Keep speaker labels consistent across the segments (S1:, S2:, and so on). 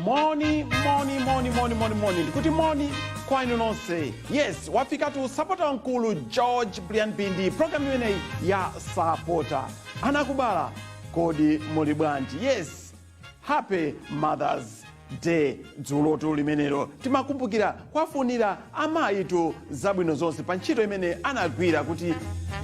S1: Moni, moni, moni, moni, moni, moni, ndikuti moni kwa inu nonse. Yes, wafikatu sapota wamkulu George Brian Bindi, programu imeneyi ya Sapota. Anakubala, kodi muli bwanji? Yes, happy Mother's Day. Dzulotu limenelo timakumbukira kwafunira amayitu zabwino zonse pa ntchito imene anagwira kuti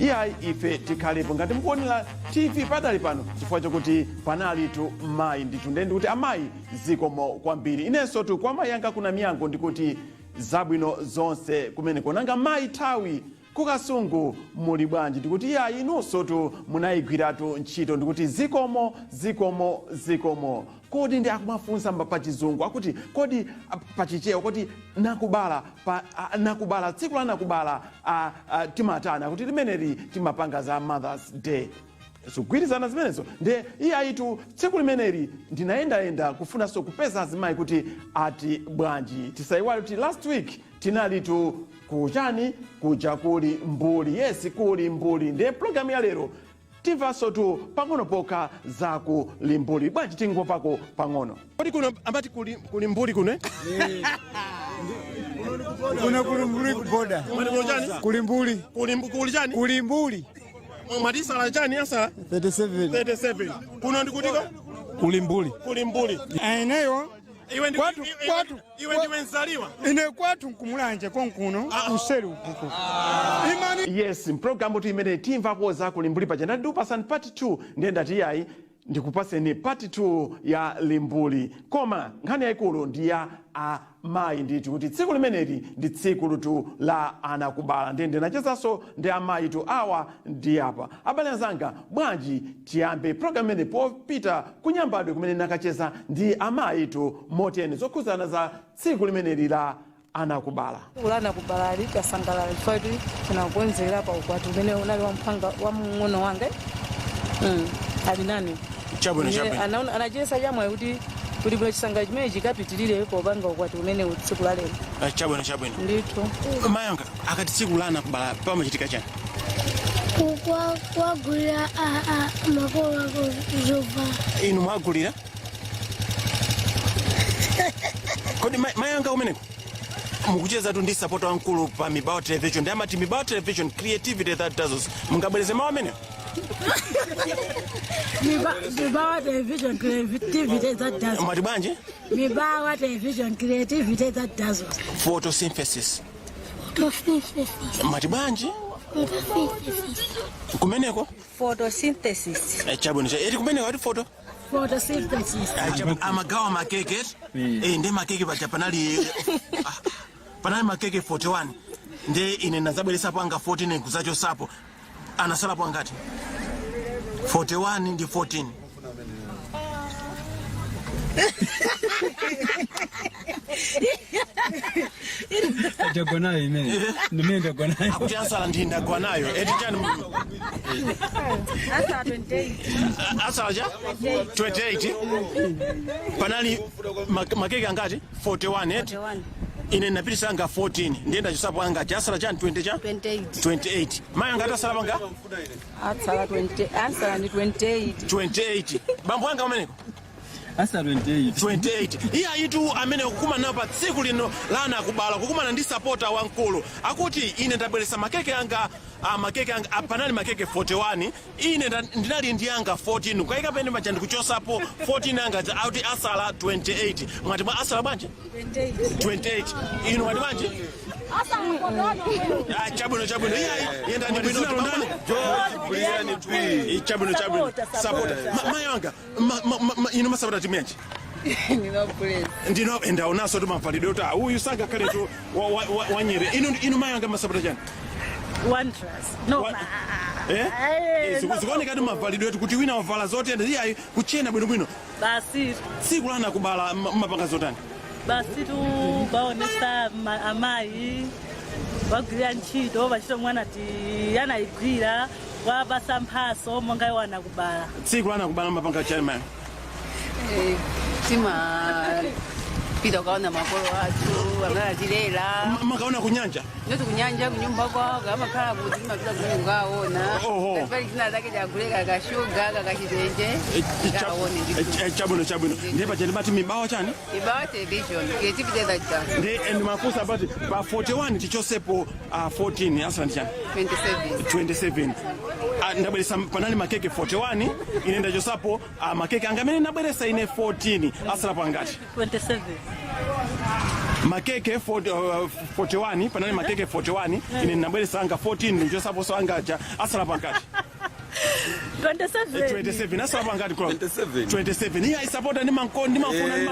S1: iyayi ife tikhalepo ngati mukuonera TV padali pano, chifukwa chokuti panalitu mayi ndithu. Ndiye ndikuti amayi, zikomo kwambiri. Inenso tu kwa mayi anga kuna miyango ndikuti zabwino zonse kumeneko. Nanga mayi Thawi kukasungu muli bwanji? Ndikuti iyayi inunso tu munayigwiratu ntchito, ndikuti zikomo, zikomo, zikomo. Kodi ndi akumafunsa pa Chizungu akuti kodi pachichewa kodi nakubala pa nakubala, tsiku la nakubala timatani? Akuti limeneli timapanga za Mother's Day, zikugwirizana zimenezo. Ndiye iyayitu tsiku limeneli ndinayendayenda kufunanso kupeza azimayi kuti ati bwanji. Tisayiwale kuti last week tinalitu kuchani kuja kuli mbuli. Yes, kuli mbuli. Ndiye programu ya lero timvanso tu pang'ono pokha za ku Limbuli. Bwanji tingopako pang'ono? Kodi kuno amati kuli mbuli kuno, eh?
S2: Kuno kuli mbuli kuboda.
S1: Mwati kuno chani?
S2: Kuli mbuli.
S1: Kuli chani?
S2: Kuli mbuli.
S1: Mwati sala chani asala?
S2: 37.
S1: 37. Kuno ndikutiko?
S3: Kuli mbuli.
S1: Kuli mbuli.
S2: Eneyo.
S1: Iwe ndi
S2: Kwatu.
S1: Iwe ndiwe nzaliwa?
S2: Ine kwathu nkumulanje konkuno kuseri ukuko. Imani.
S1: Yes, mpulogalamu tu imene timvako za ku Limbuli paja ndati ndikupasani part 2. Ndiye ndati iyayi ndikupaseni part 2 ya Limbuli, koma nkhani yayikulu ndi ya amayi ndithu, kuti tsiku limeneli ndi tsiku lutu la anakubala. Ndiye ndinachezanso ndi amayi tu awa ndi apa. Abale anzanga, bwanji tiyambe programu imene popita kunyambadwe kumene nakacheza ndi amayi tu motene zokhuzana za tsiku limeneli la anakubala.
S4: Ulana kubalali tasangalala chifukwa kuti tinakonzera pa ukwati umene unali wamphanga wa mng'ono wanga, ali nane.
S1: Chabwino. Chabwino.
S4: Anachiyesa chamwayi kuti bwino chisangalalo chimene chikapitirire popanga ukwati umene tsiku la lero.
S1: Chabwino, chabwino.
S4: Ndithu.
S1: Mayanga, akati tsiku la anakubala pamachitika chani?
S5: Kuwagulira makolo ako zovala.
S1: Inu mwagulira? Kodi mayanga kumeneko mukucheza tu ndi sapota wamkulu pa Mibawa Television, ndi amati Mibawa Television, creativity that dazzles. Mungabwereze mawu amenewo?
S6: Mibawa Television, creativity that dazzles.
S1: Mwati bwanji?
S6: Mibawa Television, creativity that dazzles.
S1: Photosynthesis.
S5: Photosynthesis.
S1: Mwati bwanji?
S5: Photosynthesis.
S1: Kumeneko?
S6: Photosynthesis.
S1: Chabwino, eti kumeneko ati photo
S6: Photosynthesis.
S1: Chabwino. Amagawa makeke ndi makeke paja panali panali makeke 41, ndi ine nazabweresapo anga 14 kuzachosapo, anasalapo angati? 41 ndi 14.
S3: Ndagwa nayo imene ndimene ndagwa nayo.
S1: Akuti asala ndi ndagwa nayo, eti chani?
S4: Asa 28.
S1: Asala cha 28. Panali makeke angati? 41, eti?
S6: 41.
S1: Ine napitisa anga 14, ndiye ndachosapo anga, asala chani? 20 cha
S6: 28.
S1: 28. Mayi angati asala panga?
S4: Atsala 20, asala ndi 28.
S1: 28. Bambo anga umeneko?
S3: Asa 28.
S1: 28. Iye ayitu amene kukumana nawo pa tsiku lino la anakubala, kukumana ndi sapota wamkulu, akuti ine ndabweresa makeke anga, makeke anga, panali makeke 41, ine ndinali ndi anga 14, kukayika pene paja ndikuchosapo 14 anga, akuti asala 28. Mwati mwa asala bwanji? 28. Inu mwati bwanji? Ah, chabwino, chabwino. Iye ayi yenda ndi bwino. Eh, chabwino, chabwino. Sapota. Mayi wanga, inu masapota timu yanji? Ndino ndaonaso tu mafalidwe kuti uyu sangakhale tu wanyere. Inu mayi anga masapota chani?
S6: Wanderers. No.
S1: Eh?
S6: Eh, no.
S1: Zikuoneka tu mavalidwe etu kuti wina wavala zotenda, iye ayi kuchena bwinobwino.
S6: Basi.
S1: Tsiku la anakubala mapanga zotani?
S6: Basi tu baonesa amayi wagwira ntchito pachito mwana ti anayigwira wapasa mphaso monga iwo anakubala.
S1: Tsiku la anakubala mapanga chani, mayi?
S4: Tima Pita ukaona makolo athu amene atilera.
S1: Makaona kunyanja?
S4: Noti kunyanja, kunyumba kwawo, kamakhala kuti timapita kumene kukaona.
S1: Oho.
S4: Pali china zake chaguleka, kashuga kakachitenje, kaone ndithu.
S1: Chabwino, chabwino. Ndiye paja ndimati Mibawa chani?
S4: Mibawa Television, creativity that does.
S1: Ndi ndimafunsa pati pa 41 tichosepo 14, asala ndi chani?
S4: 27.
S1: 27. Ndabweresa, panali makeke 41, ine ndachosapo makeke anga amene ndabweresa ine 14, asala pangati?
S6: 27.
S1: Makeke 40, 41, panali makeke 41, ine ndabweresa anga 14, ndichosaponso anga aja, asala pangati?
S6: 27.
S1: 27. Asala pangati kula?
S7: 27.
S1: 27. Iye aisapota ndimafuna.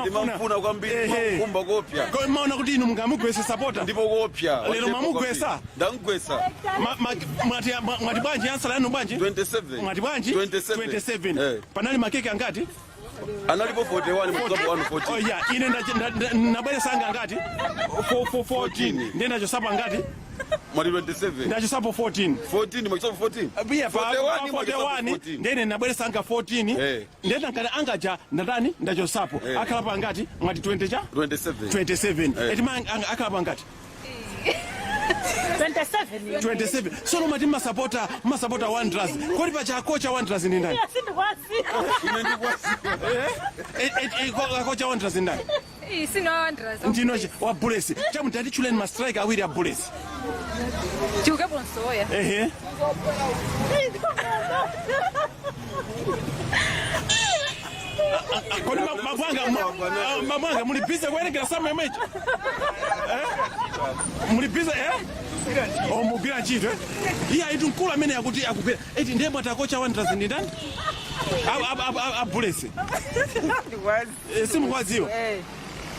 S7: Ndimamfuna kwambiri. Ndimamkumba kopya.
S1: Maona kuti inu mungamugwese sapota?
S7: Ndipo kopya.
S1: Lero mwamugwesa?
S7: Ndamugwesa.
S1: Mwati bwanji, ansala yanu bwanji?
S7: 27.
S1: Mwati bwanji?
S7: 27.
S1: 27.
S7: Eh.
S1: Panali makeke angati?
S7: Analipo 41, mkuzapo 1 14.
S1: Oh, yeah. Ine nabweresa anga angati? 14. Ndiye ndachosapo angati?
S7: Mwati 27.
S1: Ndachosapo 14.
S7: 14, mwachisapo 14.
S1: Biya pa
S7: 41, mwachisapo
S1: 41.
S7: 14.
S1: Ndene nabweresa anga 14.
S7: Eh.
S1: Ndiye ngati angaja ndatani, ndachosapo.
S7: Eh.
S1: Akhala pa angati? Mwati 20 cha?
S7: 27.
S1: 27.
S7: Eh.
S1: Eti akhala pa angati?
S6: 27.
S1: 27. Sono mati masapota Wanderers, kodi pacha kocha Wanderers ndi ndani?
S6: Sindikwasi.
S7: Ine ndikwasi.
S1: Kocha Wanderers ndi ndani?
S8: Sino Wanderers.
S1: Ndino wa Bullets. Chamuti atichuleni ma striker awiri a Bullets.
S8: Chiukepo Msowoya.
S1: Ehe. Kodi mabwanga muli busy kuwerekera samu yomwechi? Muli busy, eh? Oh, mugwira ntchito, eh? Iye aitu mkulu amene akuti akugwira eti. Ndiye mwati akocha Wanderers ndi ndani? A Bullets. Simukwadziwa?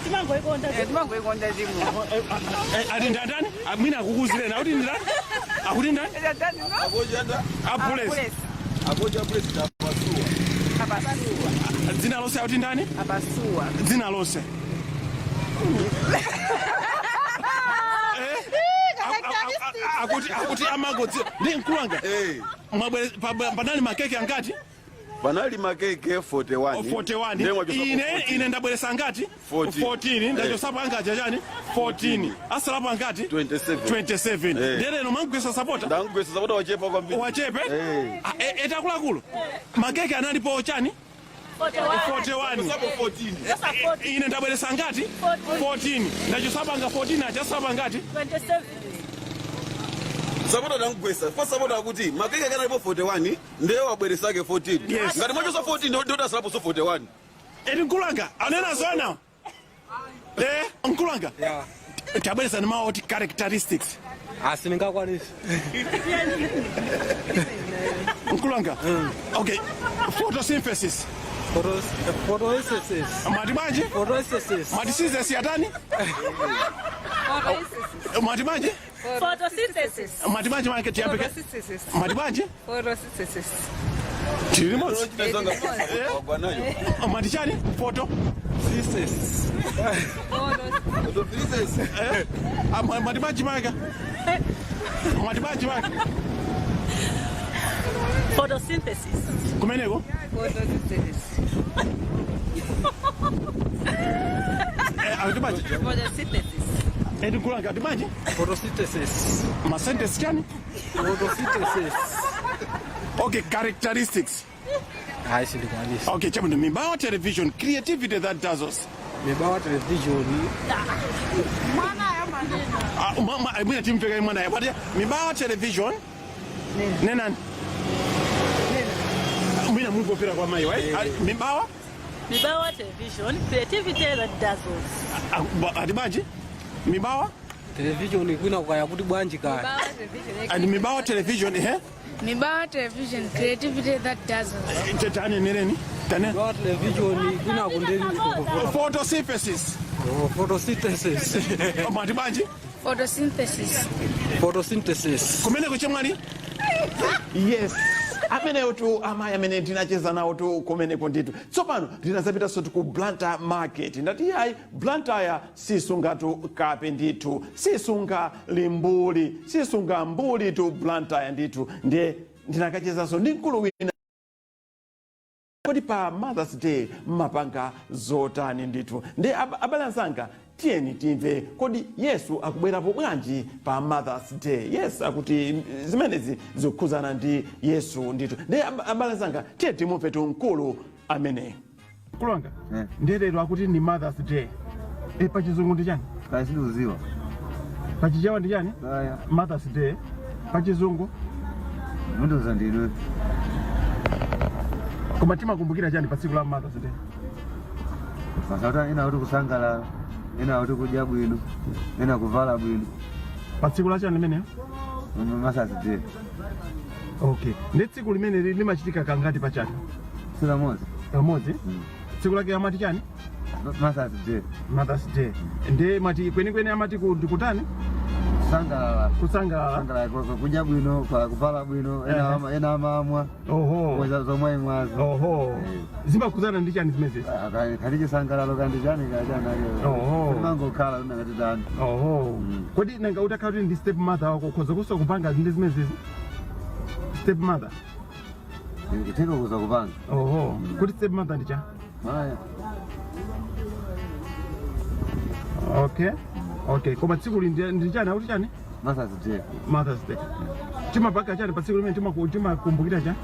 S6: Timangoikonda.
S4: Timangoikonda timu.
S1: Ati ndandani? Mwina akukuzireni akuti ndani, akuti ndani?
S7: Akocha nda?
S1: A Bullets.
S7: Akocha Bullets tapasua.
S4: Apasuwa.
S1: Dzina lonse akuti ndani?
S4: Apasuwa.
S1: Dzina lonse. Eh? Akuti amagodzi ndi mkulanga.
S7: Eh.
S1: Panali makeke angati?
S7: Panali makeke 41.
S1: 41.
S7: Ndiye mwachosapo
S1: Ine
S7: 14.
S1: ine ndabweresa angati?
S7: 14.
S1: 14. Ndachosapo angaja chani? 14. Asalapo angati?
S7: 27.
S1: 27.
S7: Eh.
S1: Ndiye lero mwangwesa sapota.
S7: Ndamugwesa sapota, wachepa kwambiri.
S1: Wachepe.
S7: Eh.
S1: Ah, etakuluakulu, makeke analipo chani? 41.
S7: Sapo 14.
S1: Ine ndabweresa ngati? 14. Ndachosapo anga 14, achasapo angati?
S6: 27.
S7: Sapota ndamugwesa fa sapota akuti makeke akanalipo 41, ndiye wabweresake 14.
S1: Yes.
S7: Ngati mwachosa 14, ndiye asalapo so 41.
S1: Eti mkulanga anena zona, eh, mkulanga?
S3: Yeah.
S1: Tabweresa ni mawu oti characteristics.
S3: Asindingakwanisi.
S1: Mkulanga, okay, photosynthesis.
S3: Photosynthesis.
S1: Mwati bwanji?
S3: Photosynthesis.
S1: Mwati sizesi yatani? Mwati bwanji?
S6: Photosynthesis.
S1: Mwati bwanji make tiyambike?
S8: Photosynthesis.
S1: Mwati bwanji?
S8: Photosynthesis.
S1: Tili limodzi.
S7: Wagwanayo.
S1: Mwati chani? Photo
S3: Synthesis.
S7: Photosynthesis.
S1: Eh? Ah, mwati bwanji maka? Mwati bwanji maka?
S6: Photosynthesis.
S1: Kumeneko.
S4: Photosynthesis.
S1: Eh, akuti bwanji?
S4: Photosynthesis.
S1: Eti mkulanga ati bwanji?
S3: Photosynthesis.
S1: Ma sentence chani?
S3: Photosynthesis.
S1: Okay, characteristics.
S3: Hayi, sindikwanisi.
S1: Okay, chabwino. Mibawa Television, creativity that dazzles.
S3: Mibawa Television.
S1: Ah, mwina timveka mwana ya bati Mibawa Television nenani. Mwina mungopera kwa mai wa Mibawa.
S6: Mibawa Television, creativity that dazzles.
S1: Ah, ati bwanji? Mibawa
S3: Television kwina kukaya kuti bwanji kaya.
S1: And Mibawa Television, eh?
S8: Mibawa Television, creativity that dazzles.
S1: Tani nereni tane.
S3: Mibawa Television kwina kundeni.
S1: Photosynthesis.
S3: Photosynthesis.
S1: Mwati bwanji?
S8: Photosynthesis.
S3: Photosynthesis.
S1: Kumeneko chemwali. Yes, ameneyo tu amayi amene tinacheza nawo tu kumeneko ndithu. Tsopano tinazapitanso ku Blantyre Market. Ndati yayi, Blantyre sisungatu kape ndithu, sisunga limbuli, sisunga mbuli tu Blantyre ndithu. Ndiye ndinakachezanso ndi mkulu wina. Kodi pa Mother's Day mmapanga zotani ndithu? Ndi abale anzanga, tiyeni timve, kodi Yesu akubwerapo bwanji pa Mother's Day? Yes, akuti zimenezi zikukhuzana ndi Yesu ndithu. Ndi abale anzanga, tiye timumve tu mkulu ameneyi. Mkulu wanga, ndiye lero akuti ni Mother's Day. Pachizungu ndi chani?
S9: Kasindikuziwa.
S1: Pachichewa ndi chani Mother's Day pachizungu?
S9: Mundiuza ndinu.
S1: Koma timakumbukira chani pa tsiku la Mother's Day?
S9: Masauta ena kuti kusangalala, ena kuti kudya bwino, ena kuvala bwino.
S1: Pa tsiku la chani limeneyo?
S9: Mother's Day.
S1: Okay, ndi tsiku limene limachitika kangati pa chaka?
S9: Silamodzi.
S1: Kamodzi. Tsiku lake amati chani?
S9: Mother's Day.
S1: Mother's Day. Ndiye mati kwenikweni amati ndikutani?
S9: Kusangalala.
S1: Kusangalala.
S9: Kusangalala, kudya bwino, kuvala bwino, ena amamwa. Kweza zomwe imwazo.
S1: Zimakhuzana ndi chani zimenezi?
S9: Kandi chisangalalo, kandi chani, kachani. Mangokhala unakati tani.
S1: Kodi nanga utakhala kuti ndi step mother wako, ukhoza kuso kupanga ndi zimenezi, step mother?
S9: Kutheka kuza kupanga.
S1: Kuti step mother ndi cha?
S9: Maya.
S1: Okay, koma tsiku li ndi chani, akuti chani?
S9: Mother's Day.
S1: Mother's Day timapanga chani pa tsiku limene? Timakumbukira chani?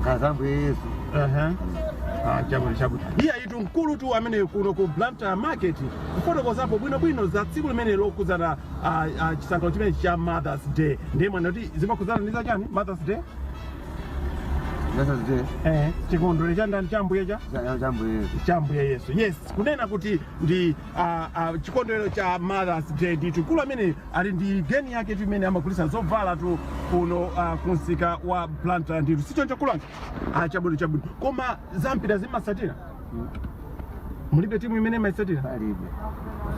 S9: Kazambu Yesu.
S1: Ah, chabwino, chabwino. Iye ayitu mkulu tu amene kuno ku Blantyre Market, kufotokozapo bwinobwino za tsiku limene lokhuzana chisangalalo chimene cha Mother's Day. Ndiye mwana kuti zimakhuzana ndi za chani Mother's Day?
S9: Mother's Day.
S1: Chikondwerero cha ndani? Cha Ambuye, cha
S9: Cha Ambuye Yesu.
S1: Cha Ambuye Yesu. Yes, kunena kuti ndi chikondwerero cha Mother's Day ndithu. Mkulu amene ali ndi geni yake tu imene amagulitsa zovala tu kuno kumsika wa Blantyre ndithu. Sichoncho, mkulu wanga? Chabwino, chabwino. Koma zampira zimasatira? Mulibe timu imene imayisatira?
S9: Palibe.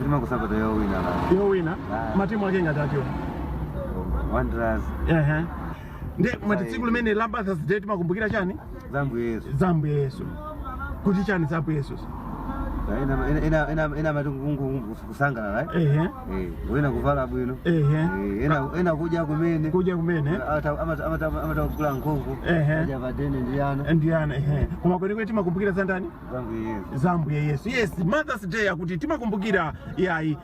S9: Timakusapota yowina la.
S1: Yowina.
S9: Ah.
S1: Matimu ake ngati atiwo?
S9: Wanderers.
S1: Ehe, ndi mwati tsiku limene la Mother's Day timakumbukira chani?
S9: Zambuye Yesu.
S1: Zambuye Yesu. Kuti chani zambuye Yesu?
S9: Ena mati kusangalala. Wina kuvala bwino. Ena kudya kumene.
S1: Kudya kumene.
S9: Amata kugula nkhuku. Adya padene ndi ana.
S1: Ndiyana, ehe. Koma kwenikweni timakumbukira za ndani?
S9: Zambuye Yesu.
S1: Zambuye Yesu. Yes, Mother's Day akuti timakumbukira yayi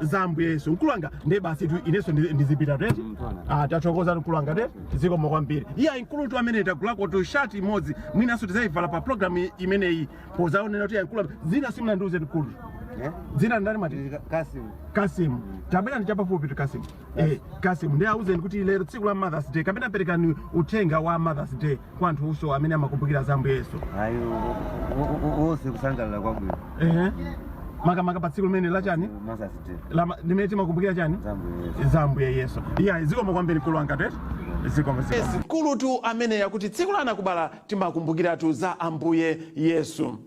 S1: zambuye Yesu. Mkulanga, ndiye basi tu, inenso ndizipita teti. Tathokoza, mkulanga, te zikomo kwambiri. Iyayi, mkulutu amene tagulako tu shati imodzi, mwinanso tizayivala pa program imeneyi pozaonera kuti yayi mkulu. Zina simunandiuze, mkulu. Dzina ndani mwati?
S9: Kasimu.
S1: Kasimu, tabwera ndi chapafupi tu, Kasimu. Kasimu, ndi auzeni kuti lero tsiku la Mother's Day, kapena perekani uthenga wa Mother's Day kwa anthu uso amene amakumbukira za Ambuye Yesu.
S9: Ayi, wonse kusangalala kwabwino.
S1: Ehe, makamaka pa tsiku limene la chani?
S9: Mother's Day.
S1: Limene timakumbukira chani?
S9: Zambuye Yesu.
S1: Zambuye Yesu. Iya, zikomo kwambiri, mkulu wanga, tete zikomo. Yes, mkulutu amene yakuti tsiku la anakubala timakumbukiratu za Ambuye Yesu.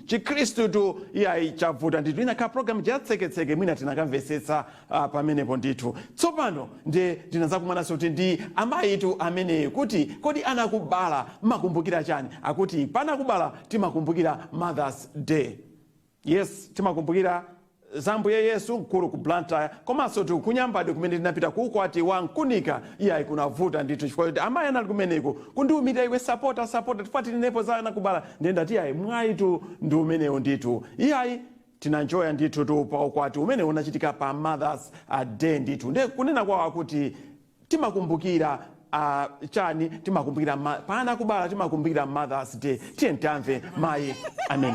S1: Chikhristu tu iyayi chavuta ndithu. Inakhala program chatseketseke, mwina tinakamvetsetsa pamenepo ndithu. Tsopano ndiye ndinazakumananso kuti ndi amayitu ameneyi, kuti kodi anakubala mmakumbukira chani? Akuti panakubala timakumbukira Mother's Day. Yes, timakumbukira za Ambuye Yesu. Mkulu ku Blantyre komanso tu kunyambadwe kumene tinapita kuukwati wa Nkunika, iyayi kunavuta ndithu, chifukwa kuti amayi anali kumeneko kundiumira, "Iwe sapota, sapota, chifukwa tilinepo za anakubala." Ndiye ndati iyayi, mwayitu ndi umenewo ndithu. Iyayi, tinanjoya ndithu tu pa ukwati umene unachitika pa Mother's Day ndithu. Ndiye kunena kwawo akuti timakumbukira chani? Timakumbukira pana kubala timakumbukira Mother's Day. Tiye tamve mayi amene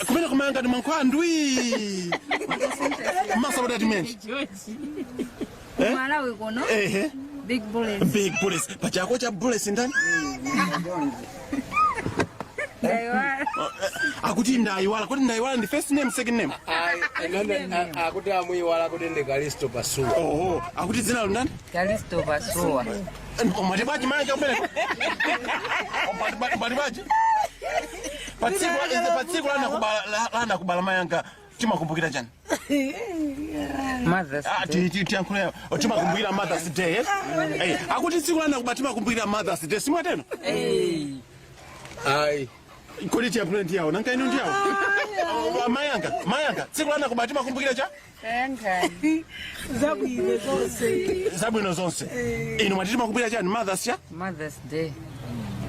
S1: kumene kumayanga ndi mankhwandwi masapota timenji.
S10: Malawi kuno. Big Bullets.
S1: Big Bullets. Pachako cha Bullets ndani?
S10: Ndaiwala.
S1: Akuti ndayiwala. Kuti ndayiwala ndi first name, second name?
S11: Akuti amuiwala kuti ndi Kalisto Pasuwa.
S1: Oho, akuti dzina lo ndani?
S10: Kalisto Pasuwa.
S1: Mwati bwaji mayi kumeneko? Mwati bwaji? Patsiku lana kubala mayanga timakumbukira chani?
S10: Mother's
S1: Ah,
S10: Day.
S1: Tiyankhule, timakumbukira Mother's Day, eh? Akuti tsiku lana kubala timakumbukira Mother's Day, simwateno?
S11: Ayi.
S1: Kodi tiyankhule ndiyawo, nanka inu ndiyawo. Mayanga, mayanga, tsiku la anakubala timakumbukira cha
S6: Zabwino zonse.
S1: Zabwino zonse. Inu mwati timakumbukira chani Mothers cha
S10: Mother's Day.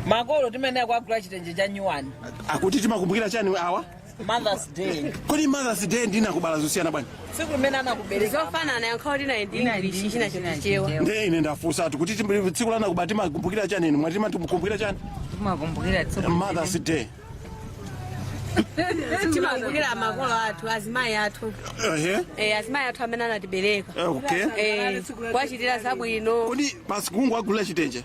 S12: Makolo timene kwagula chitenje cha nyuwani.
S1: Akuti timakumbukira chani awa?
S12: Mother's Day.
S1: Kodi Mother's Day ndi nakubala zosiyana bwanji?
S12: Tsiku limene anakubereka.
S13: Zofanana, yankhawo lina ndi English, china Chichewa.
S1: Ndiye ine ndafunsatu kuti tsiku la nakubala timakumbukira chani, inu mwati timakumbukira chani?
S10: Timakumbukira tsiku
S1: Mother's Day.
S13: Timakumbukira makolo athu, azimayi athu.
S1: Ehe.
S13: Eh, azimayi athu amene anatibereka.
S1: Okay.
S13: Eh, kwachitira zabwino.
S1: Kodi basi kungowagulira chitenje?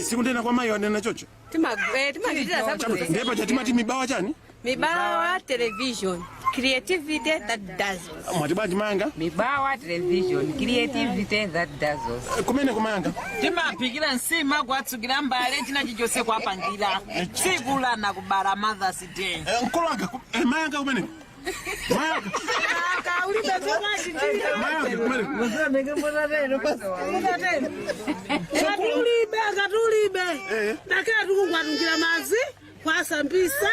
S1: Siku ndena kwa mayi wanena chocho.
S13: Timachitira zabwino.
S1: Ndiye pacha timati mibawa chani?
S13: Mibawa Television, creativity that dazzles.
S1: Mwati bwanji mayanga?
S10: Mibawa Television, creativity that dazzles.
S1: Kumene kumayanga?
S12: Timaphikira nsima, kwatsukira mbale, china chilichonse kwapangira tsiku la nakubala, Mother's Day.
S1: Mkolo wanga, mayanga kumene. Mayanga. Mayanga kumene.
S6: Ngatulibe, ngatulibe. Ndakhala tikungwatungira madzi, kwasambisa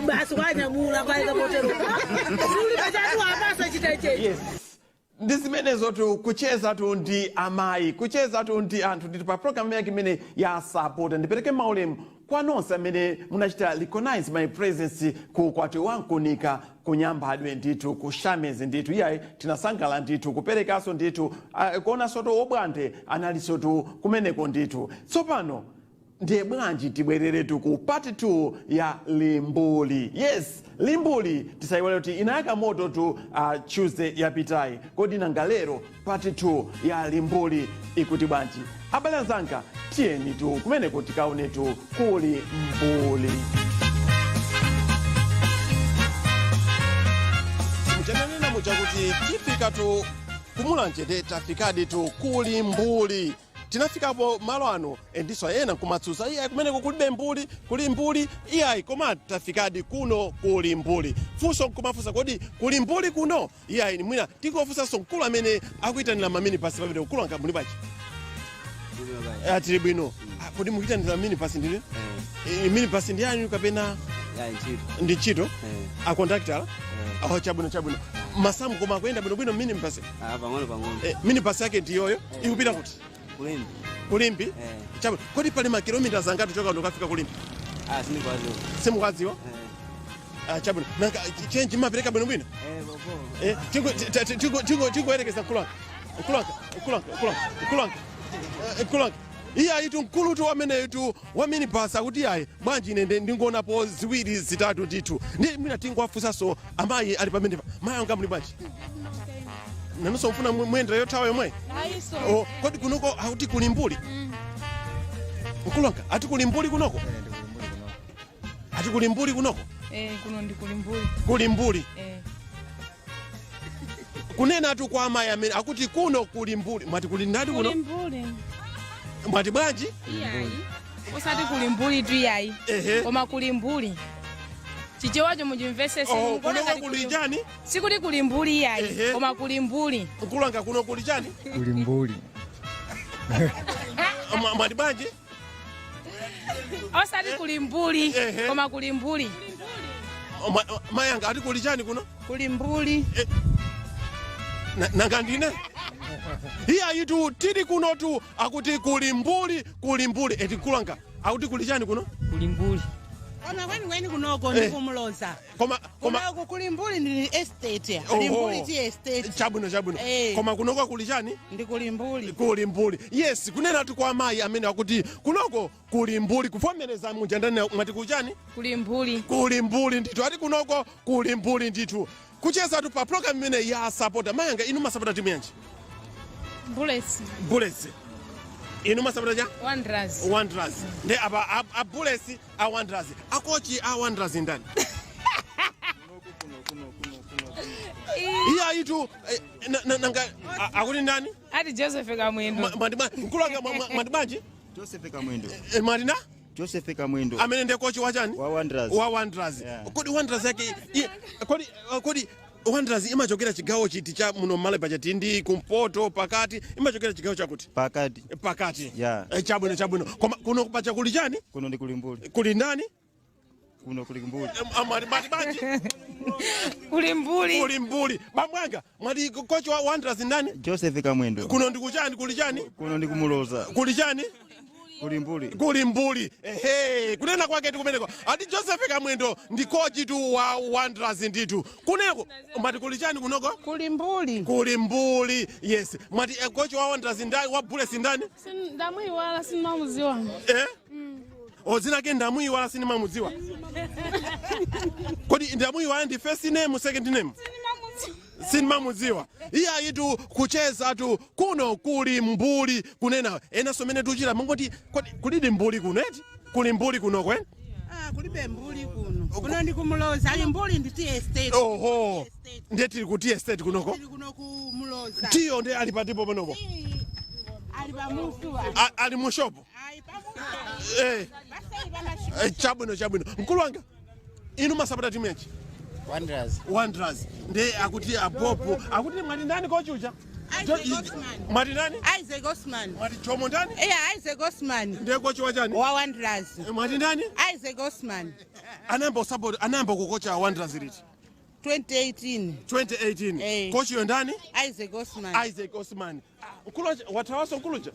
S6: basi, kwanyamula, kwaika potero. Tulibe chatu apasa chitechechi.
S1: Yes. Ndi zimenezo tu, kucheza tu ndi amayi, kucheza tu ndi anthu ndithu pa program yake imene ya Sapota. Ndipereke maulemu kwa nonse amene munachita recognize my presence ku kwati wankunika kunyambadwe ndithu, kushamezi ndithu. Iyayi, tinasangala ndithu, kuperekanso ndithu, kuonanso tu obwande analinso tu kumeneko ndithu. Tsopano ndiye bwanji tibwereretu ku part 2 ya Limbuli? Yes, Limbuli tisayiwale kuti inayaka moto tu Tuesday yapitayi. Kodi nanga lero part 2 ya Limbuli ikuti bwanji? Abale anzanga, tiyeni tu kumeneko tikaonetu kuli mbuli. Muchananena mucha kuti tifika tu kumulanje, de tafikadi tu kuli mbuli. Tinafikapo malo ano endiso ena nkumatsutsa, iyayi, kumeneko kulibe mbuli, kuli mbuli iyayi, koma tafikadi kuno kuli mbuli. Funso nkumafunsa, kodi kuli mbuli kuno? Iyayi, mwina tingofunsanso mkulu amene akuyitanira mamini pasi pamene. Mkulu anga, muli bwanji? Tili bwino. Kodi mukuyitanira mini pasi ndini? Mini pasi ndi yanyu kapena ndi ntchito akondaktala? Oh, chabwino, chabwino. Masamu koma akuyenda bwinobwino mini pasi?
S9: Pang'ono pang'ono.
S1: Mini pasi yake ndiyoyo ikupita kuti?
S9: Kulimbi.
S1: Kulimbi. Chabwino. Kodi pali makilomita zangati kuchoka kuno kafika Kulimbi?
S9: Sindikwaziwa.
S1: Simukwaziwa? Chabwino. Nanga change mapereka bwinobwino?
S9: Bobo.
S1: Tingoyerekeza, mkulanga, mkulanga, mkulanga, mkulanga, mkulanga, mkulanga. Iye ayitu mkulutu ameneyitu wamini basa kuti ayi bwanji ine ndingonapo ziwiri zitatu ndithu. Ndi mwina tingowafunsanso amayi ali pamenepa. Mayi anga, muli bwanji? Nanunso mfuna muyendera yothawa yomwe? Oh, kodi kunoko akuti kuli mbuli? Mkulanga, ati kuli mbuli kunoko? Ati kuli mbuli kunoko?
S4: Eh, kuno ndi kuli mbuli.
S1: Kuli mbuli?
S4: Eh.
S1: Kunena tu kwa amayi amene akuti kuno kuli mbuli, mwati kuli ndani kuno?
S4: Kuli mbuli.
S1: Mwati bwanji?
S4: Iyayi. Usati kuli mbuli tu iyayi. Koma kuli mbuli. Chichewacho muchimvesese.
S1: Oh,
S4: Mukuona
S1: kunoko
S4: ngati
S1: kuli chani?
S4: Sikuti kuli mbuli iyayi, koma kuli mbuli.
S1: Mkulanga, kuno kuli chani?
S3: Kuli mbuli.
S1: Mwati bwanji?
S4: Osati kuli mbuli, koma kuli mbuli.
S1: Mayanga, ati kuli chani kuno?
S4: Kuli mbuli.
S1: Nanga ndine iyayi tu tili kuno tu akuti kuli mbuli, kuli mbuli eti. Mkulanga, akuti kuli chani kuno?
S3: Kuli mbuli.
S6: Koma kwenikweni kunoko ndikumuloza.
S1: Koma
S6: Kunoko kuli mbuli ndi estate.
S1: Oho.
S6: Limbuli ti estate.
S1: Chabwino, chabwino. Koma kunoko kuli chani?
S6: Ndi kuli mbuli.
S1: Kuli mbuli, yes. Kunena tu kwa amayi amene akuti kunoko kuli mbuli, kuvomereza muja ndani, mwati kuli chani?
S4: Kuli mbuli.
S1: Kuli mbuli ndithu. Ati kunoko kuli mbuli ndithu. Kucheza tu pa program imene ya Sapota. Mayanga, inu masapota timu yanji?
S4: Bullets.
S1: Bullets. Inu masapota cha?
S4: Wanderers.
S1: Wanderers. Ndi apa a Bullets, a Wanderers, akochi a Wanderers ndani? Iye ayitu nanga akuti ndani?
S4: Ati Joseph Kamwendo.
S1: Mkulanga, mwati bwanji?
S14: Joseph Kamwendo.
S1: Mwati na?
S14: Joseph Kamwendo.
S1: Amene ndiye kochi wa chani?
S14: Wa Wanderers.
S1: Wa Wanderers.
S14: Yeah.
S1: Kodi Wanderers yake kodi Wanderers imachokera chigawo chiti cha muno Mmale? Chati ndi kumpoto, pakati, imachokera chigawo chakuti?
S14: Pakati.
S1: Pakati.
S14: Yeah.
S1: Chabwino, chabwino. Koma kuno pacha kuli chani?
S14: Kuno ndi kuli mbuli.
S1: Kuli ndani?
S14: Kuno kuli mbuli.
S1: Mwati bwanji?
S10: Kuli mbuli.
S1: Kuli mbuli. Bamwanga, mwati kochi wa Wanderers ndani?
S14: Joseph Kamwendo.
S1: Kuno ndi kuchani, kuli chani?
S14: Kuno ndi kumuloza.
S1: Kuli chani?
S14: Kuli mbuli.
S1: Kuli mbuli. Ehe, kunena kwake tikumeneko. Ati Joseph Kamwendo ndi kochi tu wa Wanderers nditu. Kuneko, mwati kuli chani kunoko?
S6: Kuli mbuli.
S1: Kuli mbuli. Yes. Mwati kochi wa Wanderers ndani, wa Bullets ndani?
S8: Ndamuiwala sinimamuziwa.
S1: Eh? Ozina ke ndamuiwala sinimamuziwa. Kodi ndamuiwala ndi first name, second name? Sinimamuziwa. Iye ayitu kucheza tu kuno kuli mbuli kunena enanso mene tuchita mungoti kodi kulidi mbuli kuno eti? Kuli mbuli kuno kweni?
S6: Ah, kulibe mbuli kuno. Kuno ndi kumuloza. Ali mbuli ndi tea estate.
S1: Oho. Ndiye tili ku tea estate kunoko.
S6: Tili kuno kumuloza.
S1: Tiyo ndiye ali patipo panopo.
S6: Ali pamutu.
S1: Ali mu shop.
S6: Ali pamutu.
S1: Eh. Chabwino chabwino. Mkulu wanga inu masapota timu yanji?
S11: Wanderers.
S1: Wanderers. Ndiye akuti apopo. Akuti mwati ndani kochi uja? Mwati ndani?
S6: Isaac Osman.
S1: Mwati Jomo ndani?
S6: Yeah, Isaac Osman.
S1: Ndiye kochi wa chani?
S6: Wa Wanderers.
S1: Mwati ndani?
S6: Isaac Osman.
S1: Anayamba support, anayamba kukocha Wanderers liti?
S6: 2018.
S1: 2018.
S6: Eh.
S1: Kochi yo ndani?
S6: Isaac Osman.
S1: Isaac Osman. Mkulu wathawaso mkuluja?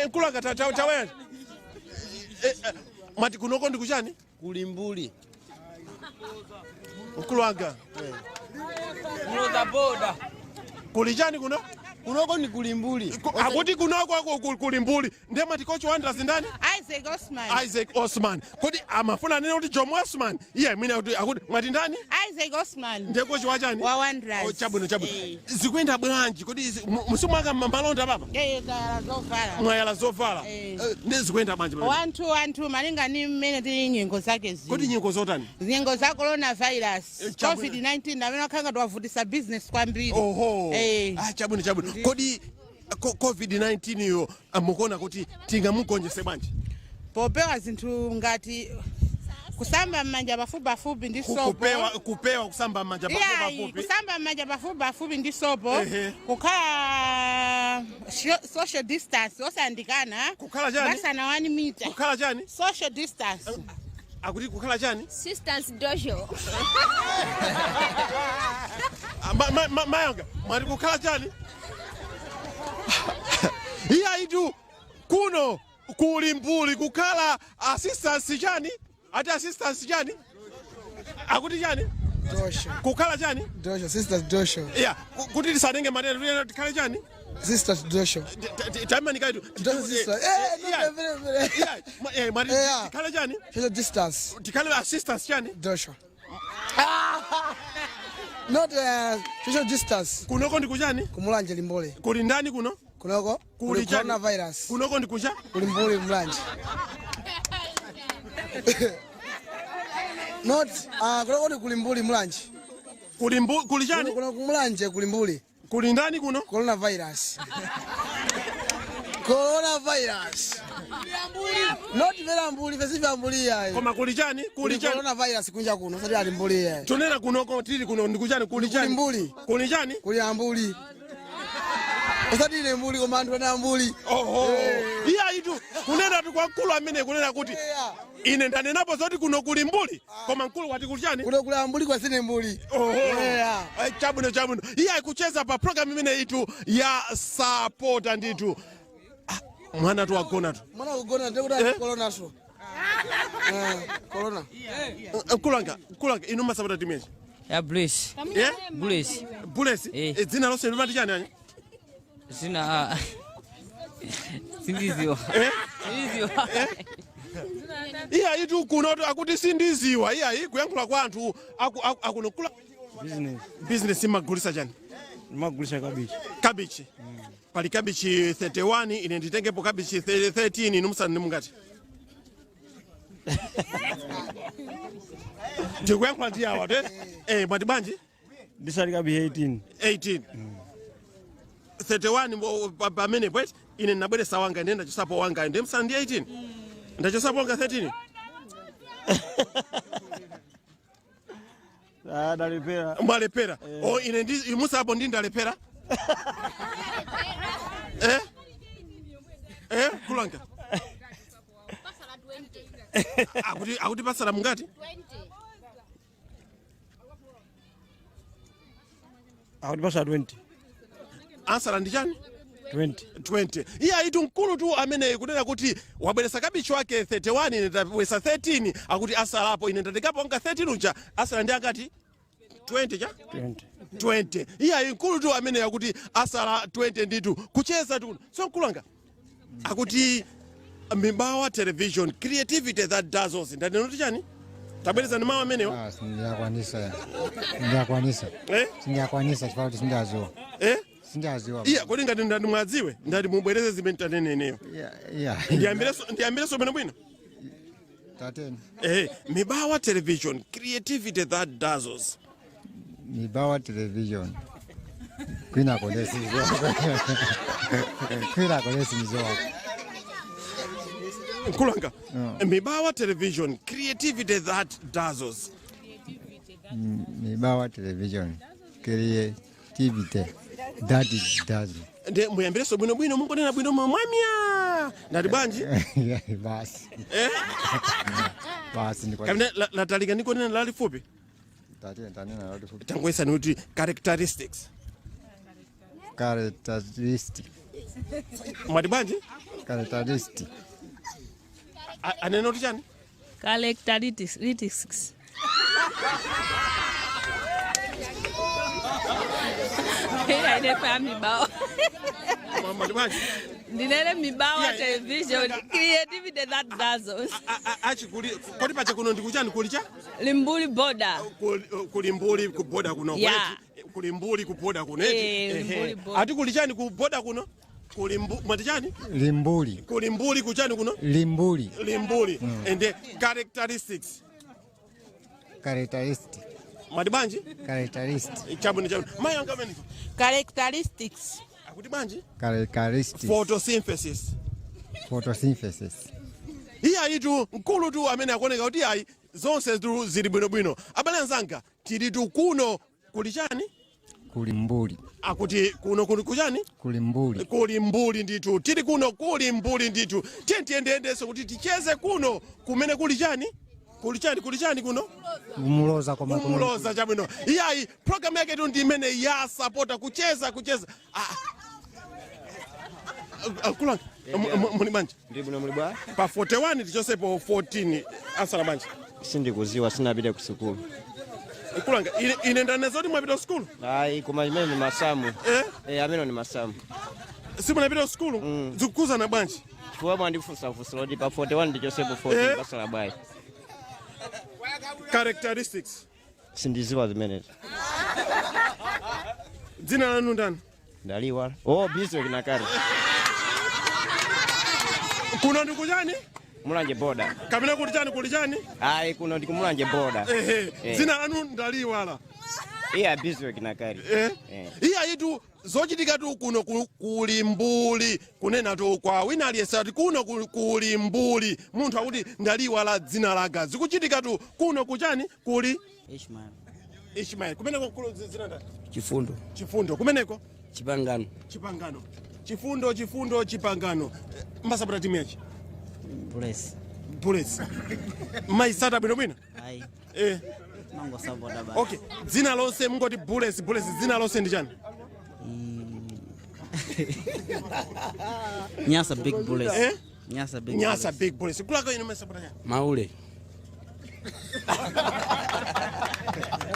S1: Mkulu akatawaya. Mwati kunoko ndi kuchani?
S11: Kuli mbuli.
S1: Mkulu wanga.
S11: Muloza boda.
S1: Kuli chani kuno?
S11: Kunoko ni kuli mbuli.
S1: Akuti kunoko ako kuli mbuli. Ndiye mwati kochi Wanderers ndani?
S6: Isaac Osman.
S1: Isaac Osman. Kodi amafuna nene kuti Jomo Osman? Iye mwina kuti akuti mwati ndani?
S6: Isaac Osman.
S1: Ndiye kochi wa chani?
S6: Wa Wanderers.
S1: Oh, chabwino chabwino. Zikuyenda bwanji kodi msimu aka malonda papa?
S6: Eh, tayala zovala.
S1: Mwayala zovala. Ndi zikuyenda bwanji papa?
S6: Wanthu malinga ni mmene tili nyengo zake zino.
S1: Kodi nyengo zotani?
S6: Nyengo za coronavirus.
S1: Chabwino.
S6: COVID-19 amene akhanga tiwavutisa business kwambiri.
S1: Oho.
S6: Eh.
S1: Ah, chabwino chabwino. Kodi COVID-19 yo mukuona kuti tingamugonjese bwanji?
S6: Popewa zinthu ngati kusamba m'manja pafupipafupi ndi sopo.
S1: Kupewa kusamba m'manja pafupipafupi.
S6: Kusamba m'manja pafupipafupi ndi sopo. Kukhala social distance osandikana.
S1: Kukhala chani?
S6: Masana 1 meter.
S1: Kukhala chani?
S6: Social distance.
S1: Akuti kukhala chani?
S8: Sisters dojo.
S1: Mayanga, mwati kukhala chani? Iye ayitu kuno kuli mbuli kukhala assistance chani? Ati assistance chani? Akuti chani?
S15: Dosho.
S1: Kukhala chani?
S15: Dosho, sisters dosho.
S1: Yeah, kuti tisanenge matenda tikhale chani?
S15: Sisters dosho.
S1: Taimani kaitu.
S15: Dosho sister. Eh,
S1: mwati tikhale chani?
S15: Social distance.
S1: Tikhale assistance chani?
S15: Dosho. Not social distance.
S1: Kunoko ndi kuchani?
S15: Kumulanje limbole.
S1: Kuli ndani kuno?
S15: Kunoko?
S1: Kuli chani?
S15: Coronavirus.
S1: Kunoko ndi kucha?
S15: Kuli mbuli Mulanje. Not kunoko ndi kuli mbuli Mulanje.
S1: Kuli mbuli kuli chani?
S15: Kuno kumulanje kuli mbuli.
S1: Kuli ndani kuno?
S15: Coronavirus. Coronavirus. Not vera mbuli, fesi mbuli yayi.
S1: Koma kuli chani? Kuli chani?
S15: Coronavirus kunja kuno, sati ali mbuli yayi.
S1: Tunena kunoko tili kuno ndi kuchani kuli chani?
S15: Kuli mbuli.
S1: Kuli chani?
S15: Kuli ambuli. Usati ine mbuli koma anthu ena ambuli.
S1: Oho. Iye ayitu kunena tu kwa mkulu amene kunena kuti ine ndanenapo zoti kuno kuli mbuli koma mkulu wati kuli chani?
S15: Kuno kuli ambuli kwa sine mbuli.
S1: Oho. Chabwino chabwino. Iye akucheza pa program imene itu ya sapota nditu. Mwana tu wagona tu.
S15: Mwana kugona ndikuti ali corona so. Corona.
S1: Mkulanga, mkulanga inu masapota timu yanji?
S16: Ya Bullets.
S1: Yeah?
S16: Bullets.
S1: Bullets? Dzina lonse limati chani anya?
S16: Zina sindiziwa. Sindiziwa.
S1: Iye ayitu kuno akuti sindiziwa. Iye ayi kuyankhula kwa anthu akuno kula
S3: Business.
S1: Business imagulisa chani?
S3: Imagulisa kabichi.
S1: Kabichi. Pali kabichi 31 ine nditengepo kabichi 13 inu musanu mungati. Ndikuyankhula ndi awa te? Mwati bwanji?
S3: Ndisali kabichi 18.
S1: 18. 31 pamene bweti ine ndinabweresa wanga ndiye ndachosapo wanga ndiye msanu ndi 18. Ndachosapo wanga 13.
S3: Ah, ndalepera.
S1: Mwalepera. Oh, ine ndi musapo ndi ndalepera. Eh? Kulanga. Akuti pasala mungati?
S3: Akuti pasala 20.
S1: Ansala ndi chani?
S3: 20.
S1: 20. Iye ayitu mkulu tu ameneyi kunena kuti wabweresa kabichi wake 31, ine ndabweresa 13, akuti asalapo ine ndatekapo anga 13 uja asala ndi angati? 20 cha?
S3: 20.
S1: 20. Iye ayi mkulu tu ameneyi akuti asala 20 nditu kucheza tu. So mkulu anga akuti Mibawa Television, creativity that dazzles. Ndanena kuti chani? Tabwereza ndi mawu amenewa.
S17: Sindiyakwanisa, sindiyakwanisa.
S1: Eh?
S17: Sindiyakwanisa chifukwa kuti sindiyaziwa.
S1: Eh?
S17: Sindiyaziwa.
S1: Iya, kodi ngati ndati mwadziwe, ndati mubwereze zimene taneneneyo.
S17: Yeah.
S1: Ndiyambireso bwino bwino.
S17: Tateni.
S1: Mibawa Television, creativity that dazzles.
S17: Mibawa Television. Kwina kolesi. Kwina kolesi mizoa.
S1: Mkulanga. Mibawa Television, creativity that dazzles.
S17: Mibawa Television, creativity that dazzles.
S1: Ndi muyambireso bwino bwino, mungonena bwino mwamya. Ndati bwanji?
S17: Basi.
S1: Eh?
S17: Basi ndikwa.
S1: Kamene latalika ndikonena lalifupi.
S17: Tateni tanena lalifupi.
S1: Tangoyesani kuti characteristics.
S17: Characteristic.
S1: Mwati bwanji?
S17: Characteristic.
S1: Anena kuti chani?
S18: Characteristics. Ine Mibawa.
S1: Mwati bwanji?
S18: Ndinene Mibawa Television, creativity that dazzles.
S1: Achikuli kodi pacha kuno ndikuchani kuli cha?
S18: Limbuli border.
S1: Kuli mbuli ku border kuno.
S18: Yeah.
S1: Kuli mbuli ku border kuno.
S18: Limbuli border.
S1: Ati kuli chani ku border kuno? Kuli mwati chani?
S17: Limbuli.
S1: Kuli mbuli kuchani kuno?
S17: Limbuli.
S1: Limbuli. And the characteristics.
S17: Characteristic.
S1: Mwati bwanji?
S17: Characteristic.
S1: Chabwino chabwino. Mayi anga amene.
S6: Characteristics.
S1: Akuti bwanji?
S17: Characteristics.
S1: Photosynthesis.
S17: Photosynthesis.
S1: Iye ayitu mkulu tu amene akuoneka kuti ayi zonse tu zili bwinobwino. Abale anzanga tilitu kuno kuli chani?
S17: Kuli mbuli.
S1: Akuti kuno kuli kuchani?
S17: Kuli mbuli.
S1: Kuli mbuli ndithu. Tili kuno kuli mbuli ndithu. Tiye tiyendeyendenso kuti ticheze kuno kumene kuli chani? Kuli chani? Kuli chani kuno?
S17: Kumuloza koma
S1: Kumuloza chabwino. Iyayi program yake tu ndi imene ya sapota kucheza kucheza. Kulanga muli bwanji?
S19: Ndi bwino muli bwa?
S1: Pa 41 tichosepo 14 asala bwanji?
S19: Sindikuziwa, sinapite ku sukulu.
S1: Kulanga ine ndanena zoti mwapita ku sukulu?
S19: Ayi, koma imene ni masamu.
S1: Eh?
S19: Eh, amene ni masamu.
S1: Simunapita ku sukulu? Zikukuzana bwanji?
S19: Chifukwa mwandifunsafunsa kuti pa 41 ndichosepo 14 pasala bwanji.
S1: Characteristics.
S19: Sindiziwa zimenezo.
S1: Dzina lanu ndani?
S19: Ndaliwala. Oh, busy kinakari.
S1: Kuno ndi kuchani?
S19: Mulanje border.
S1: Kapena kuli chani kuli chani?
S19: Ayi, kuno ndi kumulanje border.
S1: Ehe. Dzina lanu ndaliwala.
S19: Iya busy kinakari.
S1: Eh. Iya ayitu zochitika tu kuno kuli mbuli kunena tu kwa wina aliyense ati kuno kuli mbuli munthu akuti ndaliwala dzina langa. Zikuchitika tu kuno kuchani kuli
S20: Ishmael.
S1: Ishmael. Kumeneko kulu dzina ndani?
S20: Chifundo.
S1: Chifundo. Kumeneko?
S20: Chipangano.
S1: Chipangano. Chifundo, chifundo, chipangano. Mbasapota timu yachi?
S20: Bullets.
S1: Bullets. Maisata bwino bwino?
S20: Ayi.
S1: Eh.
S20: Mango sapota basi.
S1: Okay. Dzina lonse mungoti Bullets, Bullets dzina lonse ndi chani?
S20: Nyasa Big Bullets.
S1: Eh?
S20: Nyasa Big
S1: Nyasa
S20: Bullets.
S1: Big Bullets. Kulako ino masapota chani?
S11: Maule.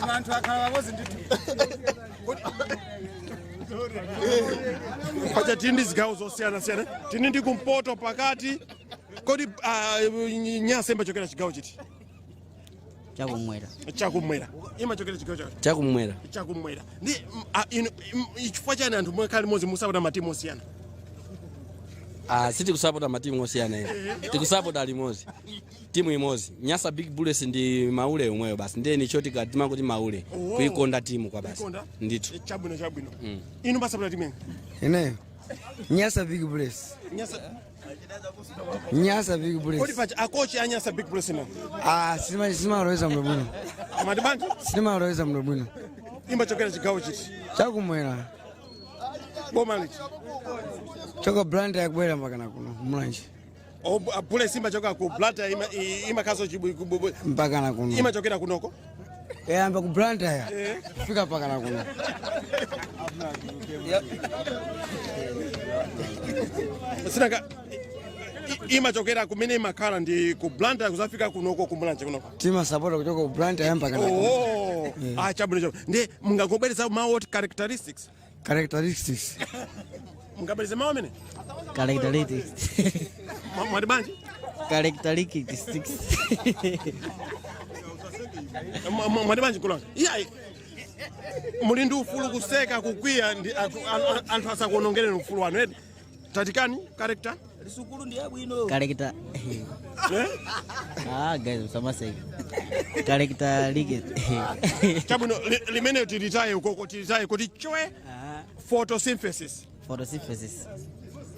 S2: Anthu akhala pamodzi ndithu.
S1: Pacha tili ndi zigawo zosiyanasiyana. Tili ndi kumpoto pakati. Kodi Nyasa imachokera chigawo chiti?
S20: Chakumwera.
S1: Chakumwera. Imachokera chigawo chati?
S11: Chakumwera.
S1: Chakumwera. Ndi ino chifukwa chani anthu mwakhala limodzi musapota matimu osiyana?
S11: Sitikusapota matimu osiyana ine. Tikusapota limodzi. Timu imodzi. Nyasa Big Bullets ndi Maule omweyo basi. Ndiye ni choti katima kuti Maule.
S1: Oh.
S11: Kuikonda timu kwa basi.
S1: Kuikonda?
S11: Ndithu.
S1: Chabwino chabwino. Inu masapota timu yanji?
S15: Ine. Nyasa Big Bullets.
S1: Nyasa
S15: Nyasa Big Bullets.
S1: Kodi pacha akochi a Nyasa Big Bullets na?
S15: Ah, simaloweza mno bwino.
S1: Amati bwanji?
S15: Simaloweza mno bwino.
S1: Imachokera chigawo chiti?
S15: Chakumwera.
S1: Boma liti?
S15: Choko brand yakubwera mpaka na kuno Mulanje.
S1: Oh, Bullets imachoka ku Blantyre, imakhaso
S15: Mpaka na kuno.
S1: Imachokera kunoko.
S15: Yayamba ku Blantyre kufika mpaka na kuno.
S1: Sinanga imachokera kumene imakhala ndi ku Blantyre kuzafika kunoko kumulanje kunoko.
S15: Timasapota kuchoka ku Blantyre mpaka na kuno.
S1: Oh, ah, chabwino, chabwino. Ndi mungangobwereza mawu oti characteristics?
S15: Characteristics.
S1: Mungabwereze mawu amene?
S20: Characteristics.
S1: Mwati bwanji?
S20: Characteristics.
S1: Mwati bwanji, kulanga? Iyayi, muli ndi ufulu kuseka, kukwiya, ndi anthu asakuonongereni ufulu wanu edi. Tatikani character.
S20: Sukulu ndi yabwino. Character.
S1: Eh?
S20: Ah, guys, musamaseke. Characteristics.
S1: Chabwino, limene tilitaye ukoko, tilitaye kuti chwe. Photosynthesis.
S20: Photosynthesis.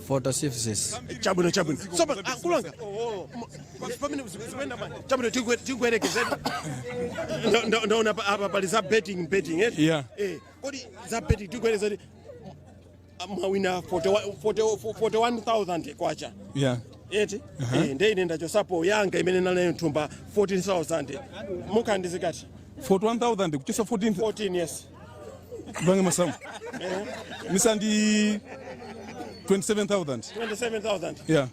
S11: Photosynthesis.
S1: Chabwino, chabwino. So kulanga, pamene zikuyenda bwanji? Chabwino, tikuyerekezeni. Ndaona apa pali za betting, eh?
S2: Yeah.
S1: Eh, kodi za betting tikuyerekezeni, mwawina 41,000 kwacha.
S2: Yeah.
S1: Eti?
S2: Uh-huh.
S1: Eh, nde ine ndachosapo yanga imene naleyo nthumba 14,000, mukhandizikati?
S2: 41,000 kuchosa 14.
S1: 14, yes.
S2: Bange masamu.
S1: Eh.
S2: Misandi 27,000.
S1: 27,000.
S2: Yeah.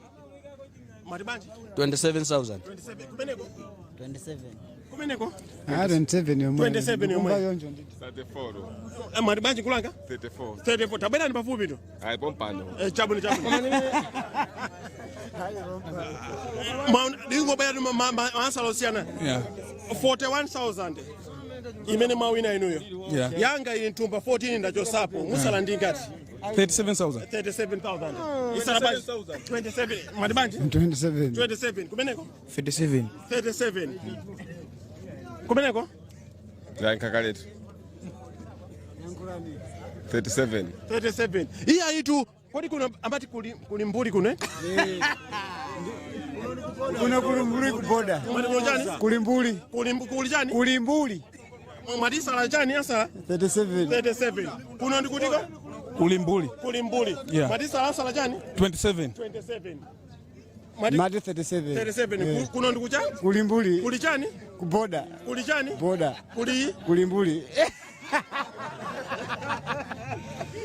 S1: Mwati bwanji?
S11: 27,000.
S1: 27 kumeneko?
S20: 27.
S1: Kumeneko?
S17: Ah, 27 yomwe.
S1: 27 yomwe.
S17: Kumva yonjo ndi.
S21: 34.
S1: Eh, mwati bwanji, kulanga?
S21: 34.
S1: 34. Tabwerani pafupi to.
S21: Ayi, pompano.
S1: Eh, chabwino, chabwino. Ndingobwera maasala osiyana.
S2: Yeah.
S1: 41,000 imene mwawina inuyo.
S2: Yeah.
S1: Yanga ili nthumba 14 ndachosapo, musala ndi ngati?
S2: 37,000.
S1: 37,000. Isala bwanji? 27. Mwati bwanji?
S17: 27.
S1: 27 kumeneko?
S3: 37.
S1: 37 kumeneko?
S21: Yankakaletu. 37.
S1: 37. Iye ayitu, kodi kuno ambati kuli mbuli kuno, eh?
S17: Kuno kuli mbuli ku boda.
S1: Mwati kuno chani?
S17: Kuli mbuli.
S1: Kuli chani?
S17: Kuli mbuli.
S1: Mwati isala chani asala?
S17: 37.
S1: 37. Kuno ndikutiko?
S2: Kuli mbuli.
S1: Kuli mbuli.
S2: Yeah.
S1: Mwati isala asala chani?
S2: 27.
S1: 27.
S17: Mati 37.
S1: 37.
S17: Yeah.
S1: Kuno ndikucha?
S17: Kuli mbuli.
S1: Kuli chani?
S17: Ku boda.
S1: Kuli chani?
S17: Boda.
S1: Kuli
S17: Kuli mbuli.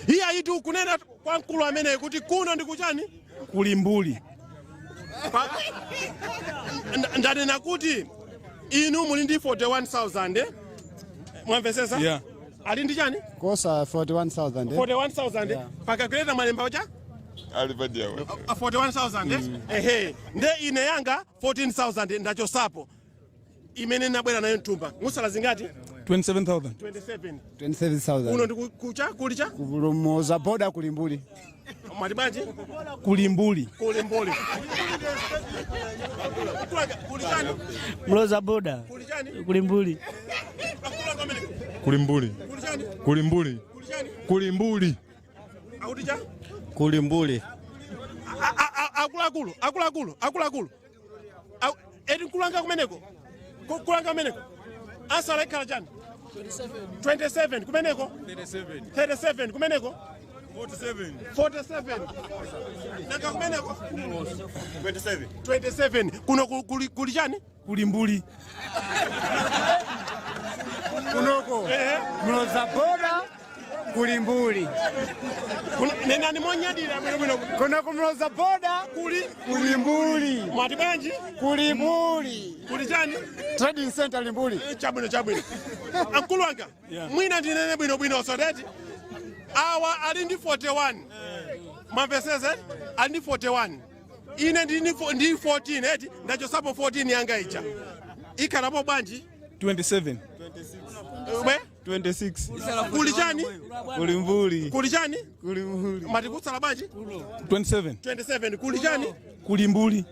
S1: Iye ayitu, kunena kwa mkulu ameneyi kuti kuno ndikuchani?
S2: Kuli mbuli.
S1: Ndanena kuti inu muli ndi 41,000, eh? Mwamvesesa?
S2: Yeah.
S1: Ali ndi chani?
S17: Kosa 41,000. Eh?
S1: 41,000.
S17: Yeah.
S1: Pakakuleta mwalemba ucha?
S21: Alipadia we.
S1: 41,000, eh? Ehe, nde ine yanga 14,000 ndachosapo imene nabwera nayo mthumba, musala zingati?
S2: 27,000.
S1: 27.
S17: 27,000.
S1: Kuno ndikucha kuli cha?
S17: Kulumoza boda kuli mbuli.
S1: Mwati bwanji?
S2: Kuli mbuli.
S1: Kuli mbuli. Kuli chani?
S20: Mloza boda.
S1: Kuli chani?
S20: Kuli mbuli.
S21: Kuli mbuli.
S1: Kuli chani?
S21: Kuli mbuli. Kuli mbuli.
S1: Akuti cha?
S19: Kuli mbuli.
S1: Akuluakulu, akuluakulu, akuluakulu. Eti nkulanga kumeneko? Kulanga kumeneko asala ikhala chani? 27 kumeneko?
S21: 37.
S1: 37 kumeneko?
S21: 47.
S1: 47. Nanga kumeneko?
S7: 27.
S1: 27. Kuno kuli chani?
S2: Kuli mbuli.
S17: Kunoko. Mloza boda kuli mbuli.
S1: Nenani monyadira bwinobwino.
S17: Kuno kumloza boda
S1: kuli
S17: kuli mbuli.
S1: Mwati bwanji?
S17: Kuli mbuli.
S1: Kuli chani?
S17: Trading center limbuli.
S1: Chabwino, chabwino. Akulu anga, mwina ndinene bwinobwino sodeti awa ali ndi 41. Mwamvesese? Ali ndi 41, ine ndi 14, eti? Ndachosapo 14 yanga ija, ikhalapo bwanji?
S2: 27.
S1: Bwe?
S14: 26.
S1: Kuli chani?
S14: Kuli mbuli.
S1: Kuli chani?
S14: Kuli mbuli.
S1: Mati kusala bwanji?
S2: 27.
S1: 27. Kuli chani?
S2: Kuli mbuli.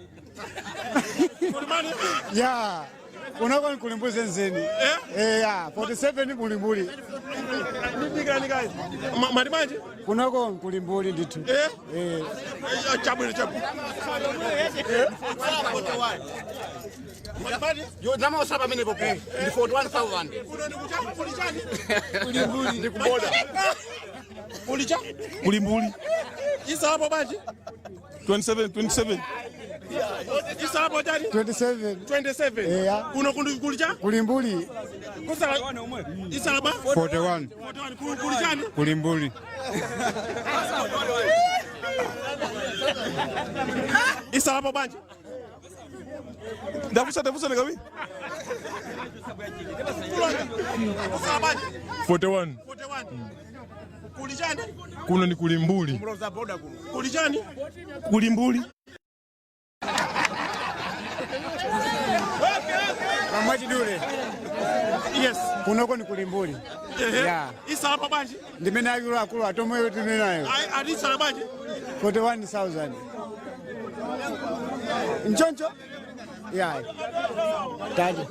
S17: Ya. Kunoko ni kuli mbuli zenzeni. Eh, ya, 47 kuli mbuli.
S1: Mati bwanji?
S17: Kunoko kuli mbuli ndithu.
S1: Eh?
S17: Eh.
S1: Chabwino, chabwino.
S7: Yo drama osaba mene popo. Ndi 41,000.
S1: Kuli mbuli.
S7: Ndi kuboda.
S1: Kuli cha?
S2: Kuli mbuli.
S1: Isalapo bwanji?
S2: 27, 27.
S1: Isalapo chani?
S17: 27.
S1: 27.
S17: Eya.
S1: Kuno kuli cha?
S17: Kulimbuli.
S1: Kusala isalaba?
S2: 41.
S1: 41. Kuli chani?
S2: Kulimbuli.
S1: Isalapo banje.
S21: Ndafusa tafusa nikawi.
S1: Kusala banje.
S21: 41.
S1: 41. Kuli chani?
S21: Kuno ni kulimbuli.
S1: Kuli chani?
S21: Kulimbuli.
S17: Pamwachidule.
S1: Yes.
S17: Kunoko ni kulimbuli.
S1: Ehe. Isalapo banje.
S17: Ndimene akulu akulu atomweyo timenayo.
S1: Ati isala banje.
S17: 41,000. Nchoncho? Yeah. Taji.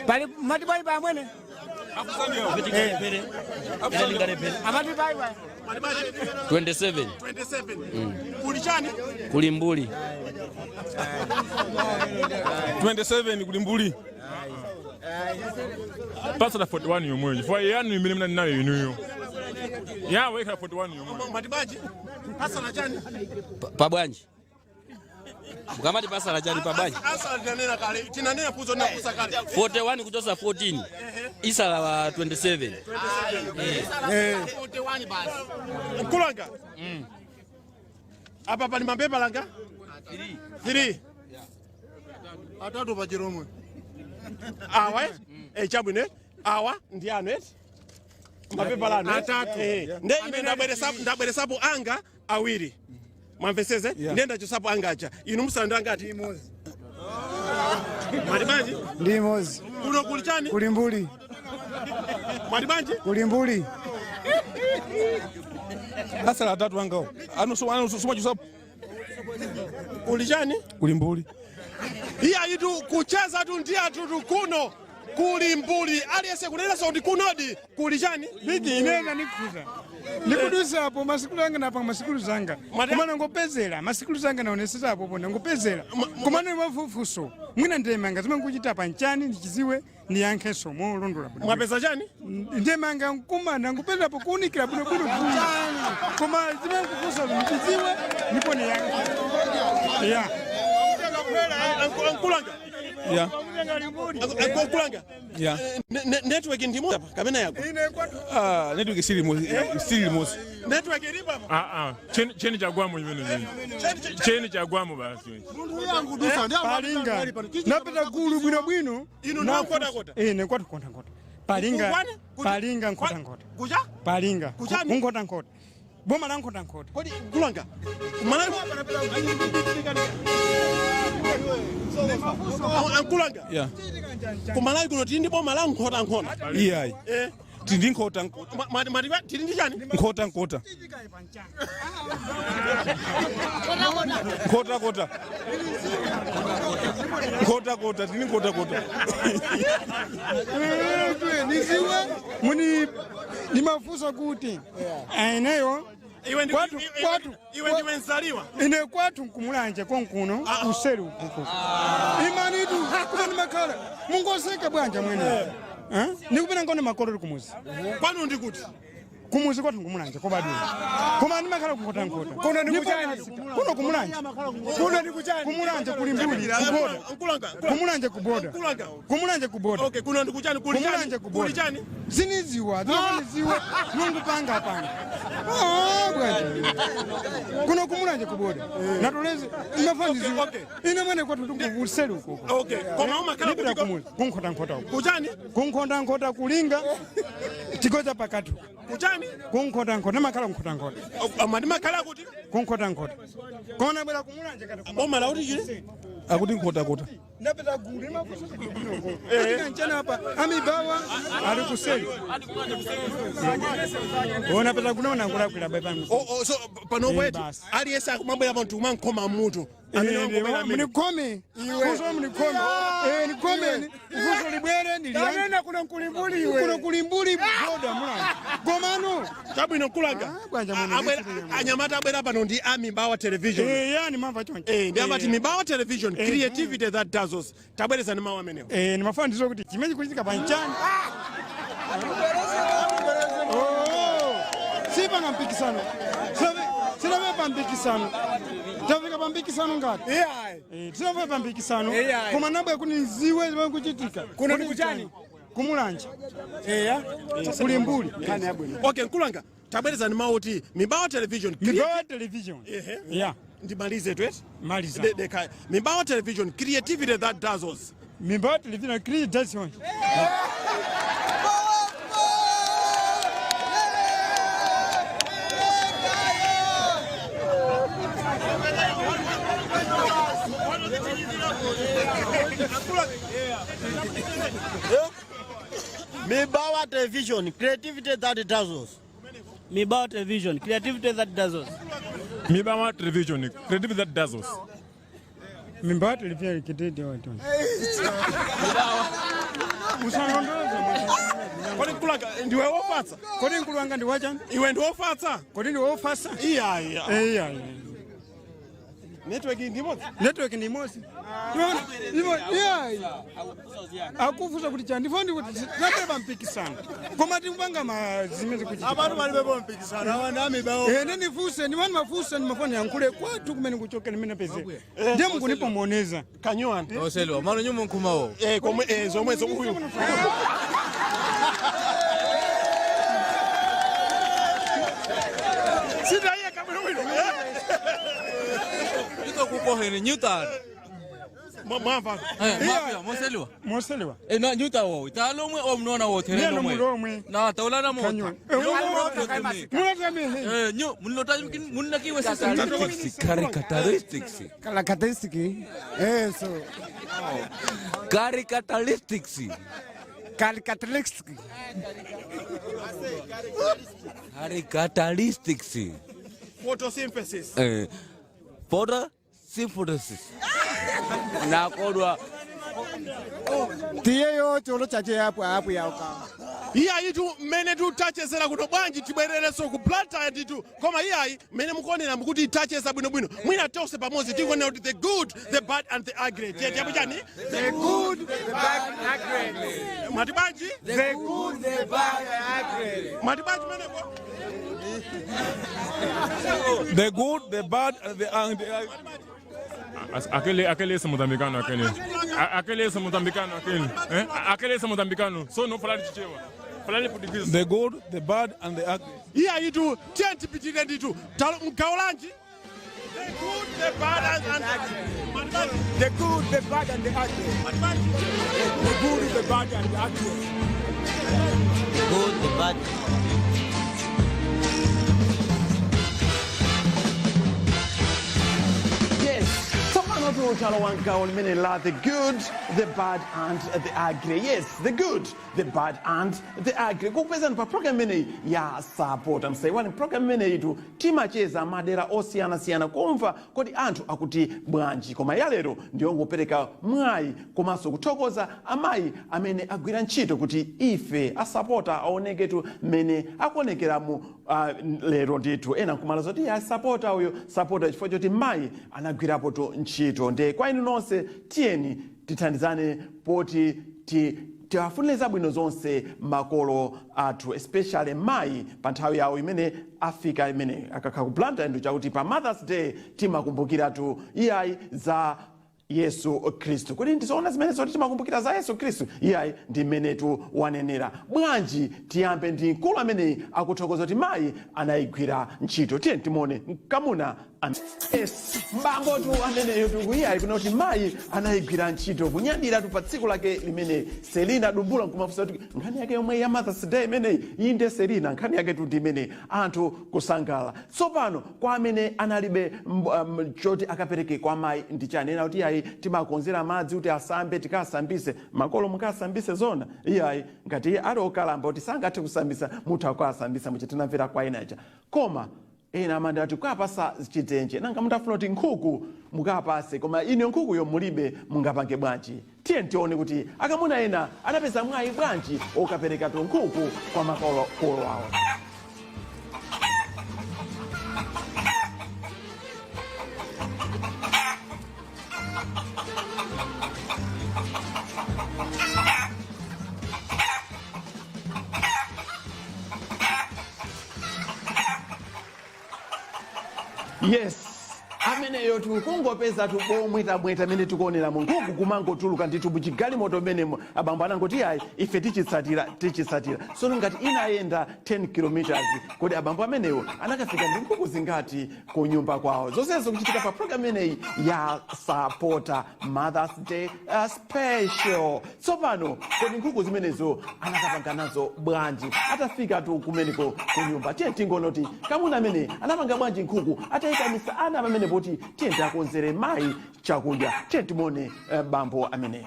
S17: Pali mati bai ba mwene? Amati bai ba.
S11: 27.
S1: 27. Kuli chani?
S11: Kulimbuli.
S21: 27 kulimbuli. Pasala 41 yomwe. Chifukwa yanu imene mnali nayo inuyo. Yawo ikhala 41 yomwe.
S1: Mati banje. Asala chani?
S11: Pabwanji. Mukamati pasala chani pabwanji.
S1: Asala tinanena kale. Tinanena fuzo na kusa kale.
S11: 41 kuchosa 14. Isala wa 27.
S1: Eh. Mkulanga. Apa pali mapepa langa? 3.
S17: Atatu pa chiromwe.
S1: Awa eh chabwino awa ndi anu eti mapepa lanu eh?
S2: Atatu.
S1: Eh. Nde ine ndabweresapo anga awiri. Mwamveseze? Ndiye ndachosapo anga aja. Inu musala angati? Mwati bwanji?
S17: Ndi imodzi.
S1: Kuno kuli chani?
S17: Kulimbuli.
S1: Mwati bwanji?
S17: Kulimbuli.
S21: Asala atatu angawo. Anu so anu so machusapo.
S1: Kuli chani?
S21: Kulimbuli.
S1: Iya itu kucheza tu ndi atutu kuno kuli mbuli aliyese kunena sauti kunodi kuli chani?
S2: Bigi inega nikuza. Ndikudusa apo masikulu anga napanga masikulu zanga. Kumana ngopezera masikulu zanga naonesesa apo po ngopezera. Kumana mafufuso. Mwina ndemanga zimanguchita panchani ndichiziwe niyankheso molondola bwino.
S1: Mwapeza chani?
S2: Ndemanga nkumana ngopezera po kuunikira bwino bwino. Koma zimangufusa ndichiziwe ndipo niyankhe. Yeah.
S1: Nkulanga.
S21: Yeah.
S1: Nkulanga.
S21: Yeah.
S1: Network ndimo apa kapena yako.
S21: Ah, network sili mosi. Sili mosi.
S1: Network ilipo apa.
S21: Ah ah. Cheni cheni chagwamo imene zini. Cheni chagwamo basi.
S2: Palinga. Napita gulu bwino bwino.
S1: Inu ndi nkotakota?
S2: Eh, nkotakota. Palinga.
S1: Kukwani?
S2: Palinga nkotakota.
S1: Kucha?
S2: Palinga.
S1: Kuchani?
S2: Nkotakota. Boma la nkotakota.
S1: Kodi kulanga. Kumala Ankulanga.
S21: Yeah.
S1: Kumalawi kuno tili ndi boma la nkhota nkhota.
S21: Iyayi.
S1: Eh.
S21: Tindi nkhota nkhota.
S1: Mati tili ndi chani?
S21: Nkhota nkhota. Nkhota kota. Nkhota kota tindi nkhota kota.
S2: Niziwe muni nimafusa kuti eneyo
S1: Iwe ndi
S2: kwatu kwatu
S1: iwe ndiwe nzaliwa.
S2: ine kwathu nkumulanje konkuno useri ukuko imanitu kuma ndimakhala mungoseka bwanja mwene nikupita ngone makolori kumuzi
S1: Kwanu ndi kuti?
S2: kumuzi kwathu nkumulanje kobadula koma ndimakhala kunkotankota
S17: Kuno ndi kuchani?
S2: kuno kumulanje
S17: Kuno ndi kuchani?
S2: kumulanje kuli mbuli kuboda
S1: Nkulanga.
S2: kumulanje kuboda
S1: Nkulanga.
S2: kumulanje kuboda
S1: Okay, kuno ndi kuchani kuli chani?
S2: kumulanje
S1: Kuli
S2: kuboda
S1: chani?
S2: ziniziwa zinofanisiwe nungu panga panga bwanja kuno kumulanje kuboda natoleze imafanisiwe ine mwene kwathu ndikuseli ukoko
S1: Okay, koma umakhala
S2: Ndipita
S1: kutiko?
S2: kumuzi kunkhota-nkhota uko
S1: Kuchani?
S2: kunkhota-nkhota kulinga chigoza pakati
S1: Kuchani?
S2: kunkhota-nkhota makhala kunkhota-nkhota
S1: Mati makhala kuti?
S2: kunkhota-nkhota koma nabwera kumulanje kati
S1: Boma la kuti chile?
S21: Akuti nkhota kota.
S2: ndapita gulu imafusakanchana apa amibawa ali kuseli onapita gulu onangulakwira bwe pano
S1: Oh, oh, so pano
S2: Eh,
S1: bweti
S2: basi.
S1: aliyese akumabwera pano tikumamkhoma mutu. Amene wangobwera amene.
S2: munikome fuso munikome nikome fuso libwere
S17: Tanena kuno kulimbuli iwe.
S2: kuno kulimbuli boda mulanje komano
S1: Chabwino nkulanga.
S2: bwanja mwene
S1: Anyamata abwera pano ndi a Mibawa Television.
S2: yani mamva choncho
S1: Eh, ndi amati Mibawa Television creativity that dazzles. Tabwerezani mawu amenewo.
S2: Eh, nimafanizo kuti chimene chikuchitika panchani sipanga mpikisano. Sabe Tinamve pampikisano. Tafika pampikisano ngati?
S17: Iyayi.
S2: Tinamve pampikisano.
S17: Iyayi.
S2: Koma nabwe kuni nziwe zimene kuchitika.
S17: Kuno ndi kuchani?
S2: Kumulanje.
S17: Eya.
S2: Kuli mbuli.
S1: Okay, mkulanga tabwerezani mawu kuti Mibawa Television.
S2: Mibawa Television.
S1: Ehe.
S2: Yeah.
S1: Ndimalize tu eti?
S2: Maliza.
S1: Deka. Mibawa Television, creativity that dazzles.
S2: Mibawa Television creativity dazzles.
S19: Mibawa Television, creativity that dazzles.
S20: Mibawa Television, creativity that dazzles.
S21: Mibawa Television, creativity that dazzles.
S2: Mibawa Television creativity that dazzles. Usanondoza.
S1: Kodi mkulanga ndiwe wofatsa?
S2: Kodi mkulanga ndi wachani?
S1: Iwe ndi wofatsa?
S2: Kodi ndi wofatsa?
S1: Iya iya.
S2: Iya iya.
S1: Network ndi imodzi?
S2: Network ndi imodzi. Iwo iya iya. Akufusa kuti chani ndifo ndikuti tinabwera mpikisano. Koma tikupanga ma zimene kuchitika.
S17: Abantu balibepo mpikisano, abantu amibawa.
S2: Eh, ndinifuse, ndimani mafuse ndimafoni yankhule kwathu kumene kuchokera limene pezeka. Ndiye mukunipomoneza.
S1: Kanyuwani.
S9: Oselwa, mano nyuma nkhumawo.
S1: Eh, komwe eh zomwezo uyu. Sitaiye kabwino bwino.
S9: Ito kukohene nyuta.
S1: Mwamva.
S9: Mafia, moseliwa.
S2: Moseliwa.
S9: Eh, na nyuta wo. Talomwe o mnona wo tere
S2: Neno
S9: lomwe.
S2: mulomwe.
S9: Na taulana mo.
S2: Mulota mihe.
S9: Eh, nyu munlota munna ki wese Characteristics.
S17: Characteristics. Eh, so.
S9: Characteristics.
S17: Characteristics.
S9: Characteristics.
S1: Photosynthesis.
S9: Eh, photosynthesis. Nakodwa
S17: Tiyeyo cholo chache apo apo yauka.
S1: Iyayi tu mmene tutachezera kuno bwanji tibwererenso ku Blantyre nditu koma iyayi mmene mukuonera mukuti tacheza bwinobwino mwina tonse pamodzi tikuonera kuti the good, the bad and the ugly. Tiye tiyapo chani?
S17: The good, the bad and the ugly.
S1: Mwati bwanji?
S17: The good, the bad and the ugly.
S1: Mwati bwanji meneko?
S14: The good, the bad and the ugly.
S21: Aquele, aquele esse moçambicano, aquele. Aquele esse moçambicano, aquele. Eh? Aquele esse moçambicano. Só não falar de Chichewa. Falar de português.
S14: The good, the bad and the ugly.
S1: Iyayi tu tiye tipitire nditu mgawo lanji? The good, the bad and the ugly.
S17: The good, the bad and the ugly. The good, the bad and the ugly.
S20: The good, the bad.
S1: Yes, tsopano talowa mgawo limene la the good, the bad and the ugly. Yes, the good, the bad and the ugly. Kukupezani pa program imeneyi ya Sapota. Msaiwale program imeneyi tu timacheza madera osiyanasiyana kumva kodi anthu akuti bwanji. Koma ya lero ndiyongopereka mwayi komanso kuthokoza amayi amene agwira ntchito kuti ife asapota aoneketu mmene akuonekeramu lero ndithu. Ena nkumala zoti ya sapota uyo sapota chifukwa choti mayi anagwirapo tu ntchito. Nde kwa inu nonse tiyeni tithandizane poti tiwafunire zabwino zonse makolo athu, especially mayi pa nthawi yawo imene afika imene akakhala ku Blantyre ndi chakuti pa Mother's Day timakumbukiratu iyayi za Yesu Khristu. Kuti ndizoona zimene zoti timakumbukira za Yesu Khristu, iyayi ndi mmenetu wanenera. Bwanji tiyambe ndi mkulu ameneyi akuthokoza kuti mayi anayigwira ntchito. Tiye timuone mkamuna yes, mbambotu ameneyo tikuiyayi kuna kuti mayi anayigwira ntchito kunyadiratu pa tsiku lake limene Selina Dumbula nkumafunsa kuti nkhani yake yomwe ya Mother's Day imeneyi inde Selina nkhani yake tu ndi imeneyi anthu kusangalala. Tsopano kwa amene analibe choti akapereke kwa mayi ndi chani, ena kuti iyayi timakonzera madzi kuti asambe tikasambise makolo mukasambise zona iyayi ngati iye ali okalamba kuti sangathe kusambisa mutha kukasambisa muchitinamvera kwa ena ija. Koma ena amandi ati kukapasa chitenje nanga mutafuna kuti nkhuku mukapase koma ine nkhukuyo mulibe mungapange bwanji. Tiye tione kuti akamuna ena anapeza mwayi bwanji okapereka tu nkhuku kwa makolo awo. Yes, ameneyo tikungopeza tubomwetamweta amene tikuoneramo nkhuku kumangotuluka ndithu muchigalimoto menemo. Abambo anangoti ayi, ife tichitsatira, tichitsatira. Sono ngati inayenda 10 kilometers, kodi abambo amenewo anakafika ndi nkhuku zingati ku nyumba kwawo? Zonsezo kuchitika pa program imeneyi ya Sapota Mothers Day special. Tsopano kodi nkhuku zimenezo anakapanga nazo bwanji atafika tu kumeneko ku nyumba? Tiye tingonoti kamuna amene anapanga bwanji nkhuku atayitanisa ana pamene poti tiye tiakonzere mayi chakudya. Tiye timone bambo ameneyo.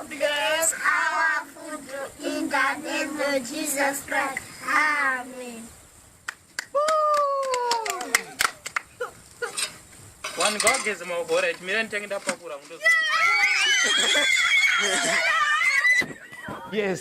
S5: Bless our food in the name of Jesus Christ. Amen.
S22: Wani ngawageze maoko, alright? Mira, nditenge ndapakura.
S1: Yes,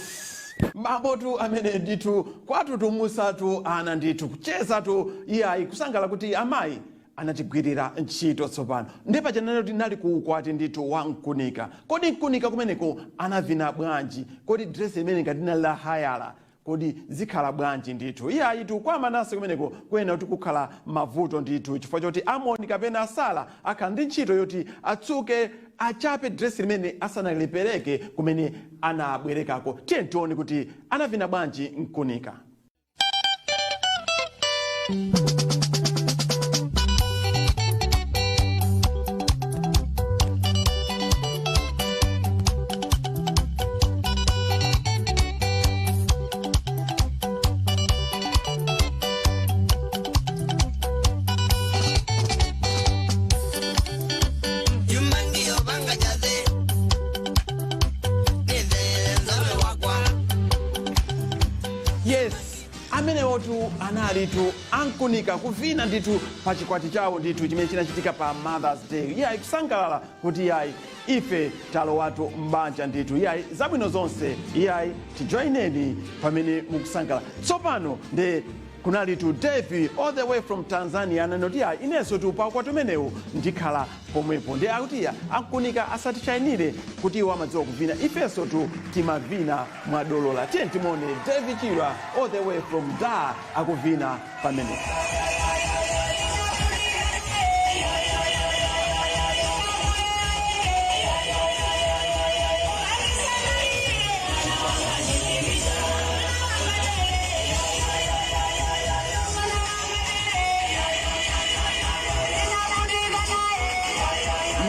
S1: bambotu amene ndithu kwatutumusatu ana ndithu kuchezatu, iyayi, kusangala kuti amayi anatigwirira ntchito. Tsopano ndi pachanene kuti nali ku ukwati ndithu wa Mkunika. Kodi Mkunika kumeneko anavina bwanji? Kodi dress imene ngati inali la hayala, kodi zikhala bwanji ndithu? Iyayi tu, kwa Manase kumeneko kuyena kuti kukhala mavuto ndithu, chifukwa choti Amoni kapena Asala akhala ndi ntchito yoti atsuke, achape dress limene asanalipereke kumene anabwerekako. Tiye tione kuti anavina bwanji Mkunika.
S23: Yumangiyo banga jade nithenzawe wakwa.
S1: Yes, amenewotu analitu ankunika kuvina ndithu pa chikwati chawo ndithu chimene chinachitika pa Mothers Day. Iyayi, kusangalala kuti iyayi, ife talowatu m'banja ndithu. Iyayi, zabwino zonse. Iyayi, tijoineni pamene mukusangalala. Tsopano ndi kunalitu Devi all the way from Tanzania, ananoti iyayi, inenso tu pa ukwati umenewu ndikhala pomwepo. Ndi akuti iya, ankunika asatichainire kuti iwo amadziwa kuvina, ifenso tu timavina mwadolola. Tiye timone Devi Chirwa all the way from Dar akuvina pamenepo.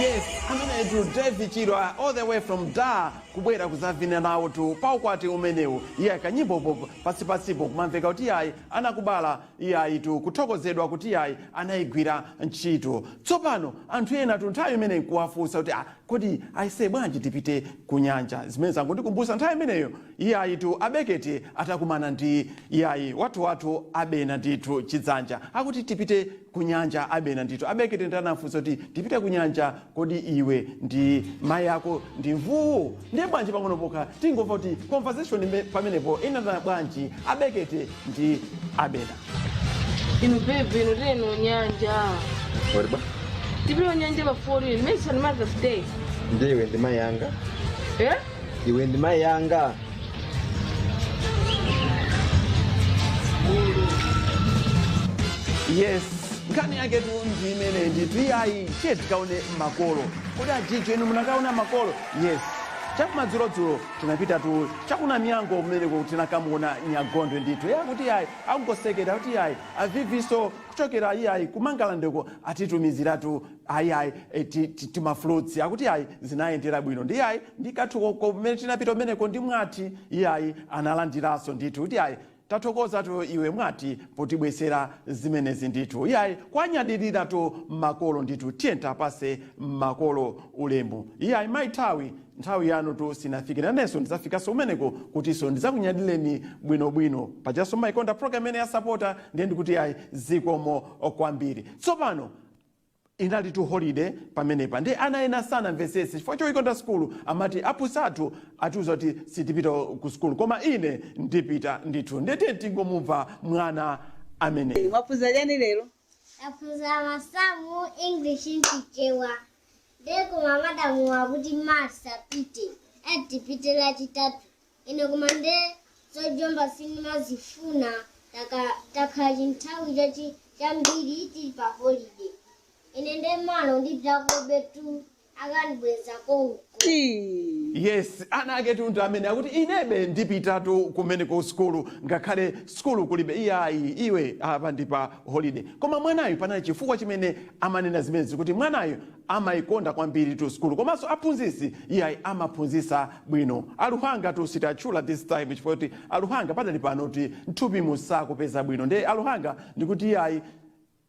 S1: Yes, amenetu David Chirwa all the way from Dar kubwera kuzavina nawo tu paukwati umenewu. Iye kanyimbopo pasipasipo kumamveka kuti iyayi, anakubala, iyayi tu, kuthokozedwa kuti iyayi, anayigwira ntchito. Tsopano anthu ena tu nthawi imene nkuwafunsa kuti ah, kodi aise bwanji tipite ku nyanja? Zimene zangondikumbusa nthawi imeneyo, iyayi tu, abekete atakumana ndi iyayi wathuwathu abena ndithu chidzanja, akuti tipite ku nyanja. Abena ndithu abekete ndi anafunsa kuti tipite ku nyanja, kodi iwe ndi mayi ako ndi mvuwu? Ndiye bwanji pang'ono pokha tingomva kuti conversation pamenepo inatana bwanji abekete ndi abena.
S8: Inu baby, inu teno nyanja.
S9: Wariba.
S8: Tipite nyanja pa 14 mention Mother's Day.
S9: Ndiye iwe ndi mayi yanga.
S8: Eh?
S9: Iwe ndi mayi yanga.
S1: Yes, nkhani yake tu ndi imene ndithu. Iyayi, tiye tikaone makolo. Kodi ajijo inu munakaona makolo? Yes, chakumadzulodzulo tinapita tu chakuna miyango kumeneko, tinakamuona Nyagondwe ndithu yakuti iyayi, akungosekera kuti iyayi, aviviso kuchokera iyayi kumangalandeko atitumiziratu ayiayi timafruits, akuti ayi, zinayendera bwino. Ndi iyayi, ndikathu kumene tinapita kumeneko ndi mwati, iyayi, analandiranso ndithu kuti ayi, tathokoza tu iwe mwati potibwesera zimenezi ndithu. Iyayi, kwanyadilira tu makolo ndithu. Tiye tapase makolo ulemu. Iyayi, mayi, nthawi yanu tu sinafike, nanenso ndidzafikanso kumeneko kutinso ndidzakunyadileni bwinobwino. Pajanso mayikonda program imene yasapota, ndiye ndikuti ayi, zikomo kwambiri. Tsopano inali tu holiday pamenepa, ndi ana ena sanamvesese chifukwa choikonda sukulu, amati aphunzitsi atiuza kuti sitipita ku sukulu, koma ine ndipita ndithu. Ndete tingomumva mwana amene.
S4: Waphunzira chani lero?
S5: Aphunzira masamu, English, Chichewa. Ndeko mamadamu wakuti masapite atipite Lachitatu. Ine koma nde zojomba sinimazifuna, takhala chinthawi chachi Chambiri tili pa holiday. Ine ndemano ndipita tu akandibwezako uko.
S1: Yes, ana ake tundu amene akuti inebe ndipitatu kumene ku sukulu ngakhale sukulu kulibe. Iyayi, iwe apa ndi pa holiday. Koma mwanayu panali chifukwa chimene amanena zimenezi, kuti mwanayu amayikonda kwambiri tu sukulu, komanso aphunzisi iyayi amaphunzisa bwino. Aluhanga tu sitatchula this time chifukwa kuti aluhanga padali pano kuti mthupi musakupeza bwino. Ndiye aluhanga ndikuti iyayi,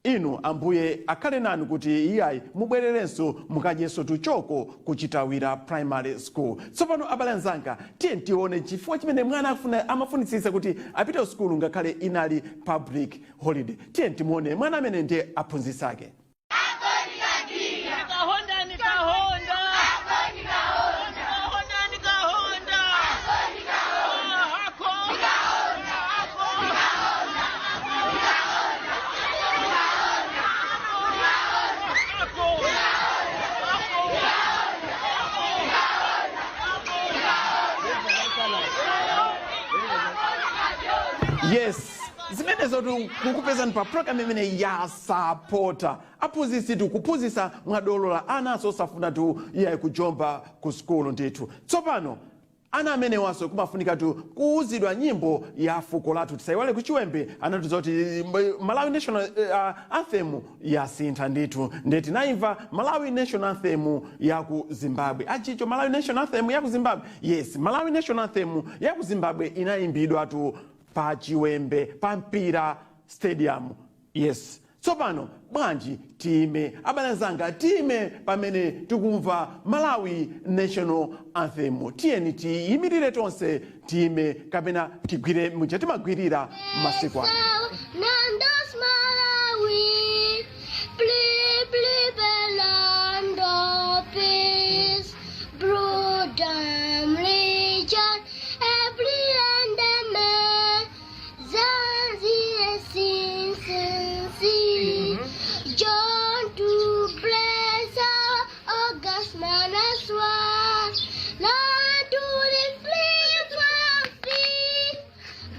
S1: inu Ambuye akhale nanu kuti iyayi mubwererenso mukadyenso tuchoko kuchitawira Primary School. Tsopano abale anzanga, tiye tione chifukwa chimene mwana amafunitsitsa kuti apite ku sukulu ngakhale inali public holiday. Tiye timuone mwana amene ndiye aphunzitsi ake.
S23: Nikahonda, nikahonda. Nikahonda, nikahonda. Hako. Hako.
S1: Yes, zimenezo tikukupezani pa program imene ya Sapota. Aphunzitsi tikuphunzitsa mwadolola, ana osafuna tu iyayi kujomba ku sukulu ndithu. Tsopano ana amenewanso kumafunika tu kuuzidwa nyimbo ya fuko lathu. Tisayiwale kuchiwembe anatiuza kuti Malawi National Anthem yasintha ndithu, ndiye tinayimva Malawi National Anthem ya ku Zimbabwe. Achicho Malawi National Anthem ya ku Zimbabwe. Yes, Malawi National Anthem ya ku Zimbabwe inayimbidwa tu pa Chiwembe pa Mpira Stadium. Yes, tsopano bwanji time, abale anzanga, time pamene tikumva Malawi National Anthem. Tiyeni tiyimirire tonse, time kapena tigwire muja timagwirira masiku ano.
S5: Nandos Malawi, please, please, the land of peace, Brudam region, every land and man, Zanzi, sin, sin, sin, John to bless our August man as well, Lord to the flame of peace,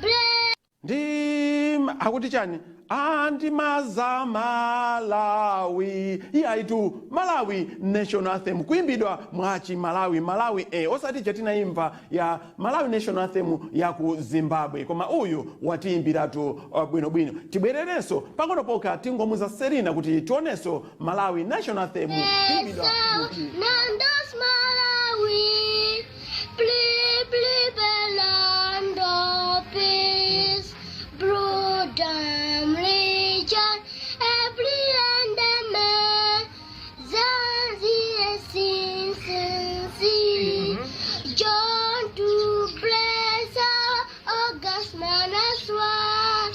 S5: bless.
S1: Ndi akuti chani? Andimaza Malawi. Iyayitu Malawi National Anthem kuimbidwa mwachi Malawi, Malawi osati chatinayimva ya Malawi National Anthem ya ku Zimbabwe, koma uyu watiyimbiratu bwinobwino. Tibwererenso pang'ono pokha, tingomuza Serina kuti tionenso Malawi National Anthem kuimbidwa muchi
S5: Nandos Malawi, please, please, the land of peace, Brudam region, every land and man, Zanzi, sin, sin, sin, John to bless our August man as well,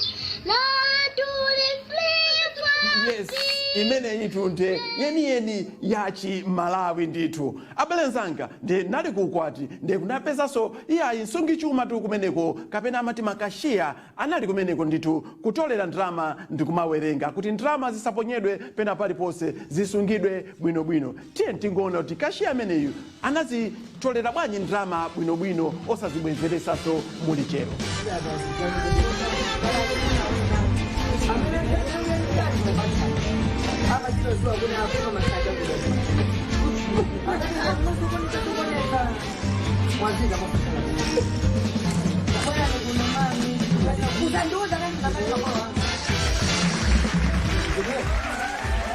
S5: Lord to the flame of
S1: Yes, imeneyi tunde yeniyeni yachi Malawi ndithu. Abale nzanga, ndi nali kuukwati, ndi kunapezanso iyayi msungichuma tu kumeneko, kapena amati makashiya, anali kumeneko ndithu kutolera ndalama ndi kumawerenga kuti ndalama zisaponyedwe pena paliponse, zisungidwe bwinobwino. Tiye tingoona kuti kashiya ameneyu anazitolera bwanji ndalama bwinobwino osazibwezeresanso mulichero.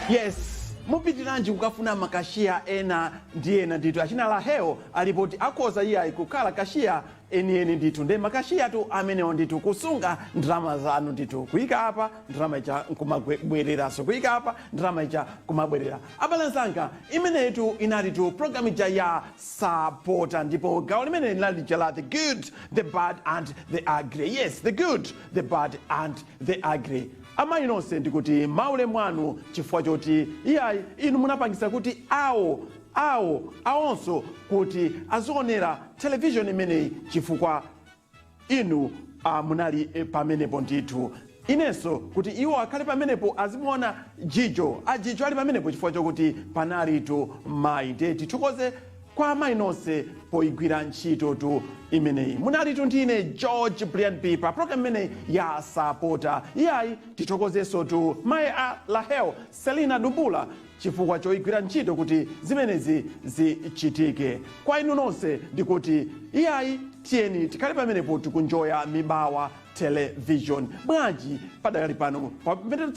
S1: Yes, mupitiranji kukafuna makashiya ena ndi ena ndithu? Achina Laheo alipoti akhoza iyayi kukhala kashiya enieni ndithu. Nde makashiya tu amenewo ndithu kusunga ndalama zanu ndithu, kuyika apa ndalama ija nkumabwereranso, kuyika apa ndalama ija kumabwerera. Abale anzanga, imeneyitu inalitu program ija ya Sapota, ndipo gawo limene linali lija la The Good, the Bad and the Ugly. Yes, The Good, the Bad and the Ugly. Amayi nonse ndikuti maulemu anu chifukwa choti iyayi inu munapangisa kuti awo awo awonso kuti azionera television imeneyi, chifukwa inu munali pamenepo ndithu. Inenso kuti iwo akhale pamenepo azimuona Jijo, ajijo ali pamenepo chifukwa chokuti panalitu mayi. Ndiye tithokoze. Kwa amayi nonse poigwira ntchito tu imeneyi. Munalitu ndine George Brian B pa program imeneyi ya Sapota. Iyayi, tithokozenso tu mayi a Lahel Selina Dumbula chifukwa choigwira ntchito kuti zimenezi zichitike. Kwa inu nonse ndikuti iyayi, tiyeni tikhale pamenepo tikunjoya Mibawa Television. Bwanji padakali pano pamene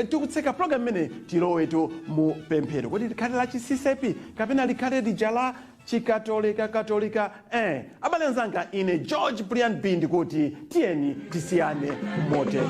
S1: tikutseka program imene, tilowetu mu pemphero, kuti likhale la chisisepi kapena likhale lija la chikatolika katolika. Abale anzanga, ine George Brian B ndikuti tiyeni tisiyane motere.